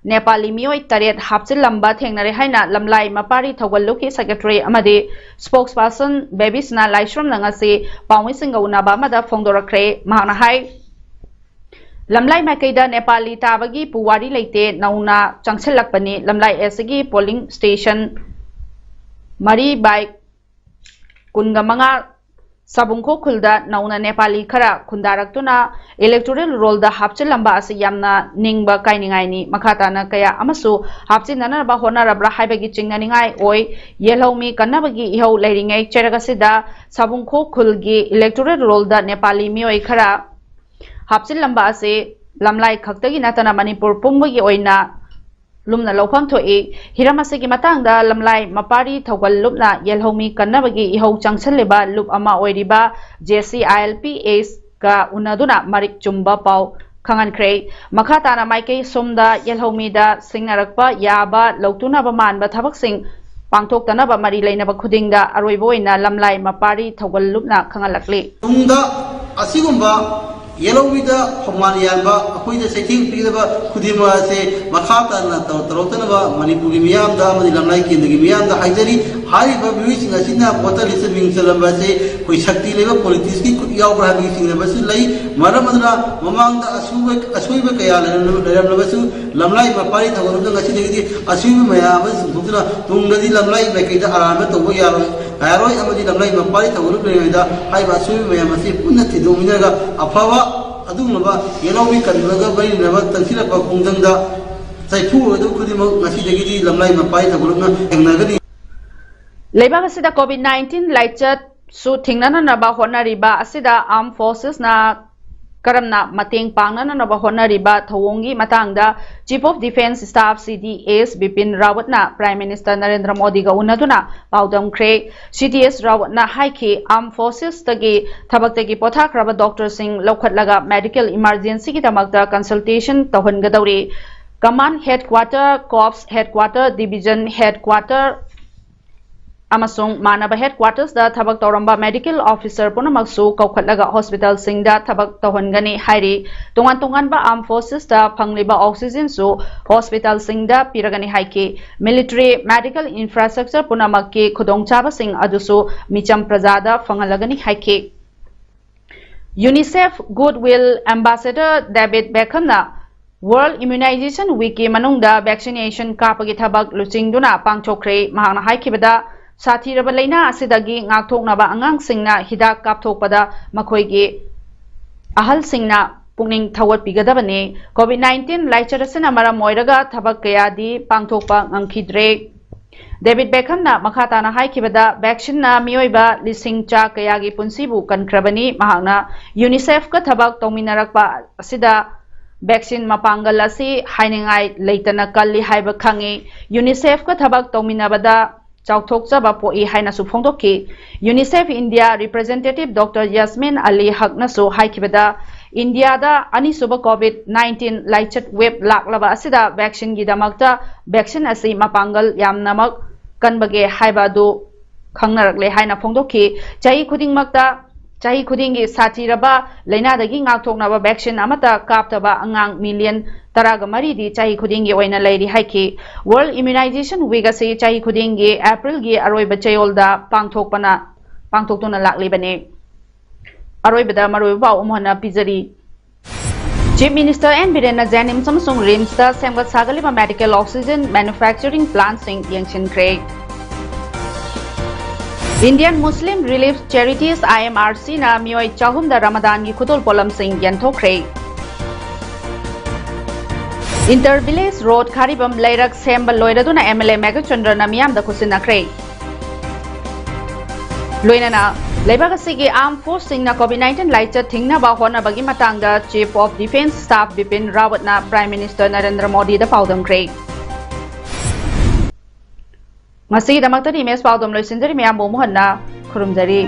ꯅꯦꯄꯥꯂꯤ ꯃꯤꯑꯣꯏ ꯇꯔꯦꯠ ꯍꯥꯞꯆꯤꯜꯂꯝꯕ ꯊꯦꯡꯅꯔꯦ ꯍꯥꯏꯅ ꯂꯝꯂꯥꯏ ꯃꯄꯥꯔꯤ ꯊꯧꯒꯜ ꯂꯨꯞꯀꯤ ꯁꯦꯀ꯭ꯔꯦꯇꯔꯤ ꯑꯃꯗꯤ ꯁ꯭ꯄꯣꯛꯁ ꯄꯥꯔꯁꯟ ꯕꯦꯕꯤꯁꯅꯥ ꯂꯥꯏꯁ꯭ꯔꯝꯅ ꯉꯁꯤ ꯄꯥꯎꯃꯤꯁꯤꯡꯒ ꯎꯅꯕ ꯑꯃꯗ ꯐꯣꯡꯗꯣꯔꯛꯈ꯭ꯔꯦ꯫ ꯃꯍꯥꯛꯅ ꯍꯥꯏ, ꯂꯝꯂꯥꯏ ꯃꯥꯏꯀꯩꯗ ꯅꯦꯄꯥꯂꯤ ꯇꯥꯕꯒꯤ ꯄꯨꯋꯥꯔꯤ ꯂꯩꯇꯦ, ꯅꯧꯅ ꯆꯪꯁꯤꯜꯂꯛꯄꯅꯤ꯫ ꯂꯝꯂꯥꯏ ꯑꯦꯁ ꯁꯤꯒꯤ ꯄꯣꯂꯤꯡ ꯁ꯭ꯇꯦꯁꯟ ꯃꯔꯤ ꯕꯥꯏ ꯀꯨꯟꯒ ꯃꯉꯥ ꯁꯥꯕꯨꯡꯈꯣꯛ ꯈꯨꯜꯗ ꯅꯧꯅ ꯅꯦꯄꯥꯂꯤ ꯈꯔ ꯈꯨꯟꯗꯥꯔꯛꯇꯨꯅ ꯏꯂꯦꯛꯇꯣꯔꯦꯜ ꯔꯣꯜꯗ ꯍꯥꯞꯆꯤꯜꯂꯝꯕ ꯑꯁꯤ ꯌꯥꯝꯅ ꯅꯤꯡꯕ ꯀꯥꯏꯅꯤꯡꯉꯥꯏꯅꯤ꯫ ꯃꯈꯥ ꯇꯥꯅ ꯀꯌꯥ ꯑꯃꯁꯨ ꯍꯥꯞꯆꯤꯟꯅꯅꯕ ꯍꯣꯠꯅꯔꯕ꯭ꯔꯥ ꯍꯥꯏꯕꯒꯤ ꯆꯤꯡꯅꯅꯤꯡꯉꯥꯏ ꯑꯣꯏ꯫ ꯌꯦꯜꯍꯧꯃꯤ ꯀꯟꯅꯕꯒꯤ ꯏꯍꯧ ꯂꯩꯔꯤꯉꯩ ꯆꯩꯔꯛ ꯑꯁꯤꯗ ꯁꯥꯕꯨꯡꯈꯣꯛ ꯈꯨꯜꯒꯤ ꯏꯂꯦꯛꯇꯣꯔꯦꯜ ꯔꯣꯜꯗ ꯅꯦꯄꯥꯂꯤ ꯃꯤꯑꯣꯏ ꯈꯔ ꯍꯥꯞꯆꯤꯜꯂꯝꯕ ꯑꯁꯤ ꯂꯝꯂꯥꯏ ꯈꯛꯇꯒꯤ ꯅꯠꯇꯅ ꯃꯅꯤꯄꯨꯔ ꯄꯨꯝꯕꯒꯤ ꯑꯣꯏꯅ ꯂꯨꯝꯅ ꯂꯧꯐꯝ ꯊꯣꯛꯏ꯫ ꯍꯤꯔꯝ ꯑꯁꯤꯒꯤ ꯃꯇꯥꯡꯗ ꯂꯝꯂꯥꯏ ꯃꯄꯥꯔꯤ ꯊꯧꯒꯜ ꯂꯨꯞꯅ ꯌꯦꯜꯍꯧꯃꯤ ꯀꯟꯅꯕꯒꯤ ꯏꯍꯧ ꯆꯪꯁꯤꯜꯂꯤꯕ ꯂꯨꯞ ꯑꯃ ꯑꯣꯏꯔꯤꯕ J C I L P ask ꯎꯅꯗꯨꯅ ꯃꯔꯤꯛ ꯆꯨꯝꯕ ꯄꯥꯎ ꯈꯪꯍꯟꯈ꯭ꯔꯦ꯫ ꯃꯈꯥ ꯇꯥꯅ ꯃꯥꯏꯀꯩ ꯁꯣꯝꯗ ꯌꯦꯜꯍꯧꯃꯤꯗ ꯁꯤꯡꯅꯔꯛꯄ ꯌꯥꯕ ꯂꯧꯇꯨꯅꯕ ꯃꯥꯟꯕ ꯊꯕꯛꯁꯤꯡ ꯄꯥꯡꯊꯣꯛꯇꯅꯕ ꯃꯔꯤ ꯂꯩꯅꯕ ꯈꯨꯗꯤꯡꯗ ꯑꯔꯣꯏꯕ ꯑꯣꯏꯅ ꯂꯝꯂꯥꯏ ꯃꯄꯥꯔꯤ ꯊꯧꯒꯜ ꯂꯨꯞꯅ ꯈꯪꯍꯜꯂꯛꯂꯤ꯫ ꯇꯨꯡꯗ ꯑꯁꯤꯒꯨꯝꯕ ꯌꯦꯜꯍꯧꯃꯤꯗ ꯊꯧꯃꯥꯟ ꯌꯥꯟꯕ, ꯑꯩꯈꯣꯏꯗ ꯆꯩꯊꯦꯡ ꯄꯤꯒꯗꯕ ꯈꯨꯗꯤꯡꯃꯛ ꯑꯁꯦ ꯃꯈꯥ ꯇꯥꯅ ꯇꯧ-, ꯇꯧꯔꯛꯇꯅꯕ ꯃꯅꯤꯄꯨꯔꯒꯤ ꯃꯤꯌꯥꯝꯗ ꯑꯃꯗꯤ ꯂꯝꯂꯥꯏ ꯀꯦꯟꯗ꯭ꯔꯒꯤ ꯃꯤꯌꯥꯝꯗ ꯍꯥꯏꯖꯔꯤ꯫ ꯍꯥꯏꯔꯤꯕ ꯃꯤꯑꯣꯏꯁꯤꯡ ꯑꯁꯤꯅ ꯚꯣꯇꯔ ꯂꯤꯁꯇ ꯃꯤꯡ ꯆꯜꯂꯝꯕ ꯑꯁꯦ ꯑꯩꯈꯣꯏ ꯁꯛꯇꯤ ꯂꯩꯕ ꯄꯣꯂꯤꯇꯤꯛꯁꯀꯤ ꯈꯨꯠ ꯌꯥꯎꯕ꯭ꯔꯥ ꯍꯥꯏꯕꯒꯤ ꯆꯤꯡꯅꯕꯁꯨ ꯂꯩ꯫ ꯃꯔꯝ ꯑꯗꯨꯅ ꯃꯃꯥꯡꯗ ꯑꯁꯣꯏꯕ, ꯑꯁꯣꯏꯕ ꯀꯌꯥ ꯂꯩꯔꯝꯂ-, ꯂꯩꯔꯝꯂꯕꯁꯨ ꯂꯝꯂꯥꯏ ꯃꯄꯥꯔꯤ ꯊꯧꯒꯠꯂꯕꯗ ꯉꯁꯤꯗꯒꯤꯗꯤ ꯑꯁꯣꯏꯕ ꯃꯌꯥꯝ ꯑꯃ ꯆꯨꯝꯊꯣꯛꯇꯨꯅ ꯇꯨꯡꯗꯗꯤ ꯂꯝꯂꯥꯏ ꯃꯥꯏꯀꯩꯗ ꯑꯔꯥꯟꯕ ꯇꯧꯕ ꯌꯥꯔꯣꯏ꯫ ꯌꯥꯔꯣꯏ ꯑꯃꯗꯤ ꯂꯝꯂꯩ ꯃꯄꯥꯔꯤ ꯊꯧꯒꯠꯂꯛꯂꯤꯉꯩꯗ ꯍꯥꯏꯔꯤꯕ ꯑꯁꯣꯏꯕ ꯃꯌꯥꯝ ꯑꯁꯤ ꯄꯨꯟꯅ ꯊꯤꯗꯣꯛꯃꯤꯟꯅꯔꯒ ꯑꯐꯕ ꯑꯗꯨꯒꯨꯝꯂꯕ ꯌꯦꯜꯍꯧꯃꯤ ꯀꯟꯕꯒ ꯃꯔꯤ ꯂꯩꯅꯕ ꯆꯪꯁꯤꯜꯂꯛꯄ ꯈꯣꯡꯖꯪꯗ ꯆꯩꯐꯨ ꯑꯣꯏꯗꯕ ꯈꯨꯗꯤꯡꯃꯛ ꯉꯁꯤꯗꯒꯤꯗꯤ ꯂꯝꯂꯩ ꯃꯄꯥꯔꯤ ꯊꯧꯒꯠꯂꯛꯅ ꯊꯦꯡꯅꯒꯅꯤ꯫ ꯂꯩꯕꯥꯛ ꯑꯁꯤꯗ COVID nineteen ꯂꯥꯏꯆꯠꯁꯨ ꯊꯤꯡꯅꯅꯅꯕ ꯍꯣꯠꯅꯔꯤꯕ ꯑꯁꯤꯗ Armed Forcesꯅ ꯀꯔꯝꯅ ꯃꯇꯦꯡ ꯄꯥꯡꯅꯅꯕ ꯍꯣꯠꯅꯔꯤꯕ ꯊꯧꯑꯣꯡꯒꯤ ꯃꯇꯥꯡꯗ Chief of Defence Staff CDS Bipin ꯔꯥꯋꯠꯅ Prime Minister ꯅꯔꯦꯟꯗ꯭ꯔ ꯃꯣꯗꯤꯒ ꯎꯅꯗꯨꯅ ꯄꯥꯎꯗꯝꯈ꯭ꯔꯦ꯫ CDS ꯔꯥꯋꯠꯅ ꯍꯥꯏꯈꯤ, Armed Forcesꯇꯒꯤ ꯊꯕꯛꯇꯒꯤ ꯄꯣꯊꯥꯈ꯭ꯔꯕ doctorꯁꯤꯡ ꯂꯧꯈꯠꯂꯒ medical emergencyꯒꯤꯗꯃꯛꯇ consultation ꯇꯧꯍꯟꯒꯗꯧꯔꯤ꯫ Command Headquarter, Corps Headquarter, Division Headquarter ꯑꯃꯁꯨꯡ ꯃꯥꯟꯅꯕ headquartersꯇ ꯊꯕꯛ ꯇꯧꯔꯝꯕ medical officer ꯄꯨꯝꯅꯃꯛꯁꯨ ꯀꯧꯈꯠꯂꯒ hospitalꯁꯤꯡꯗ ꯊꯕꯛ ꯇꯧꯍꯟꯒꯅꯤ ꯍꯥꯏꯔꯤ꯫ ꯇꯣꯉꯥꯟ ꯇꯣꯉꯥꯟꯕ Armed Forcesꯇ ꯐꯪꯂꯤꯕ oxygenꯁꯨ hospitalꯁꯤꯡꯗ ꯄꯤꯔꯒꯅꯤ ꯍꯥꯏꯈꯤ꯫ Military medical infrastructure ꯄꯨꯝꯅꯃꯛꯀꯤ ꯈꯨꯗꯣꯡꯆꯥꯕꯁꯤꯡ ꯑꯗꯨꯁꯨ ꯃꯤꯆꯝ ꯄ꯭ꯔꯖꯥꯗ ꯐꯪꯍꯜꯂꯒꯅꯤ ꯍꯥꯏꯈꯤ꯫ UNICEF Goodwill Ambassador David Beckhamꯅ World Immunization Weekꯀꯤ ꯃꯅꯨꯡꯗ vaccination ꯀꯥꯞꯄꯒꯤ ꯊꯕꯛ ꯂꯨꯆꯤꯡꯗꯨꯅ ꯄꯥꯡꯊꯣꯛꯈ꯭ꯔꯦ꯫ ꯃꯍꯥꯛꯅ ꯍꯥꯏꯈꯤꯕꯗ, ꯁꯥꯊꯤꯔꯕ ꯂꯩꯅꯥ ꯑꯁꯤꯗꯒꯤ ꯉꯥꯛꯊꯣꯛꯅꯕ ꯑꯉꯥꯡꯁꯤꯡꯅ ꯍꯤꯗꯥꯛ ꯀꯥꯞꯊꯣꯛꯄꯗ ꯃꯈꯣꯏꯒꯤ ꯑꯍꯜꯁꯤꯡꯅ ꯄꯨꯛꯅꯤꯡ ꯊꯧꯒꯠꯄꯤꯒꯗꯕꯅꯤ꯫ COVID nineteen ꯂꯥꯏꯆꯠ ꯑꯁꯤꯅ ꯃꯔꯝ ꯑꯣꯏꯔꯒ ꯊꯕꯛ ꯀꯌꯥꯗꯤ ꯄꯥꯡꯊꯣꯛꯄ ꯉꯝꯈꯤꯗ꯭ꯔꯦ꯫ ꯗꯦꯕꯤꯗ ꯕꯦꯀꯝꯅ ꯃꯈꯥ ꯇꯥꯅ ꯍꯥꯏꯈꯤꯕꯗ, vaccineꯅ ꯃꯤꯑꯣꯏꯕ ꯂꯤꯁꯤꯡ ꯆꯥ ꯀꯌꯥꯒꯤ ꯄꯨꯟꯁꯤꯕꯨ ꯀꯟꯈ꯭ꯔꯕꯅꯤ꯫ ꯃꯍꯥꯛꯅ UNICEFꯀ ꯊꯕꯛ ꯇꯧꯃꯤꯟꯅꯔꯛꯄ ꯑꯁꯤꯗ vaccine ꯃꯄꯥꯡꯒꯜ ꯑꯁꯤ ꯍꯥꯏꯅꯤꯡꯉꯥꯏ ꯂꯩꯇꯅ ꯀꯜꯂꯤ ꯍꯥꯏꯕ ꯈꯪꯏ꯫ UNICEFꯀ ꯊꯕꯛ ꯇꯧꯃꯤꯟꯅꯕꯗ ꯆꯥꯎꯊꯣꯛꯆꯕ ꯄꯣꯛꯏ ꯍꯥꯏꯅꯁꯨ ꯐꯣꯡꯗꯣꯛꯈꯤ꯫ UNICEF India representative Doctor Yasmin Ali Haqꯅꯁꯨ ꯍꯥꯏꯈꯤꯕꯗ, ꯏꯟꯗꯤꯌꯥꯗ ꯑꯅꯤꯁꯨꯕ COVID nineteen ꯂꯥꯏꯆꯠ wave ꯂꯥꯛꯂꯕ ꯑꯁꯤꯗ vaccineꯒꯤꯗꯃꯛꯇ vaccine ꯑꯁꯤ ꯃꯄꯥꯡꯒꯜ ꯌꯥꯝꯅꯃꯛ ꯀꯟꯕꯒꯦ ꯍꯥꯏꯕ ꯑꯗꯨ ꯈꯪꯅꯔꯛꯂꯦ ꯍꯥꯏꯅ ꯐꯣꯡꯗꯣꯛꯈꯤ꯫ ꯆꯍꯤ ꯈꯨꯗꯤꯡꯃꯛꯇ ꯆꯍꯤ ꯈꯨꯗꯤꯡꯒꯤ ꯁꯥꯊꯤꯔꯕ ꯂꯥꯏꯅꯥꯗꯒꯤ ꯉꯥꯛꯊꯣꯛꯅꯕ vaccine ꯑꯃꯠꯇ ꯀꯥꯞꯇꯕ ꯑꯉꯥꯡ million ꯇꯔꯥꯒ ꯃꯔꯤꯗꯤ ꯆꯍꯤ ꯈꯨꯗꯤꯡꯒꯤ ꯑꯣꯏꯅ ꯂꯩꯔꯤ ꯍꯥꯏꯈꯤ꯫ World Immunization Week ꯑꯁꯤ ꯆꯍꯤ ꯈꯨꯗꯤꯡꯒꯤ Aprilꯒꯤ ꯑꯔꯣꯏꯕ ꯆꯌꯣꯜꯗ ꯄꯥꯡꯊꯣꯛꯄꯅ, ꯄꯥꯡꯊꯣꯛꯇꯨꯅ ꯂꯥꯛꯂꯤꯕꯅꯤ꯫ ꯑꯔꯣꯏꯕꯗ ꯃꯔꯨꯑꯣꯏꯕ ꯄꯥꯎ ꯑꯃꯨꯛ ꯍꯟꯅ ꯄꯤꯖꯔꯤ꯫ Chief Minister N Biren ꯅ JNIMS ꯑꯃꯁꯨꯡ RIMSꯇ ꯁꯦꯝꯒꯠ ꯁꯥꯒꯠꯂꯤꯕ medical oxygen manufacturing plantꯁꯤꯡ ꯌꯦꯡꯁꯤꯟꯈ꯭ꯔꯦ꯫ Indian Muslim Relief Charities, IMRCꯅ ꯃꯤꯑꯣꯏ ꯆꯍꯨꯝꯗ ꯔꯃꯗꯥꯟꯒꯤ ꯈꯨꯗꯣꯜ ꯄꯣꯠꯂꯝꯁꯤꯡ ꯌꯦꯟꯊꯣꯛꯈ꯭ꯔꯦ꯫ Inter Village Road ꯈꯥꯔꯤꯕꯝ ꯂꯩꯔꯛ ꯁꯦꯝꯕ ꯂꯣꯏꯔꯗꯨꯅ MLA ꯃꯦꯘꯆꯟꯗ꯭ꯔꯅ ꯃꯤꯌꯥꯝꯗ ꯈꯨꯠꯁꯤꯟꯅꯈ꯭ꯔꯦ꯫ ꯂꯣꯏꯅꯅ ꯂꯩꯕꯥꯛ ꯑꯁꯤꯒꯤ armed forceꯁꯤꯡꯅ COVID nineteen ꯂꯥꯏꯆꯠ ꯊꯤꯡꯅꯕ ꯍꯣꯠꯅꯕꯒꯤ ꯃꯇꯥꯡꯗ Chief of Defence Staff Bipin ꯔꯥꯋꯠꯅ Prime Minister ꯅꯔꯦꯟꯗ꯭ꯔ ꯃꯣꯗꯤꯗ ꯄꯥꯎꯗꯝꯈ꯭ꯔꯦ꯫ ꯉꯁꯤꯒꯤꯗꯃꯛꯇꯗꯤ ꯏꯃꯦꯖ ꯄꯥꯎꯗꯝ ꯂꯣꯏꯁꯤꯟꯖꯔꯤ꯫ ꯃꯌꯥꯝꯕꯨ ꯑꯃꯨꯛ ꯍꯟꯅ ꯈꯨꯔꯨꯝꯖꯔꯤ꯫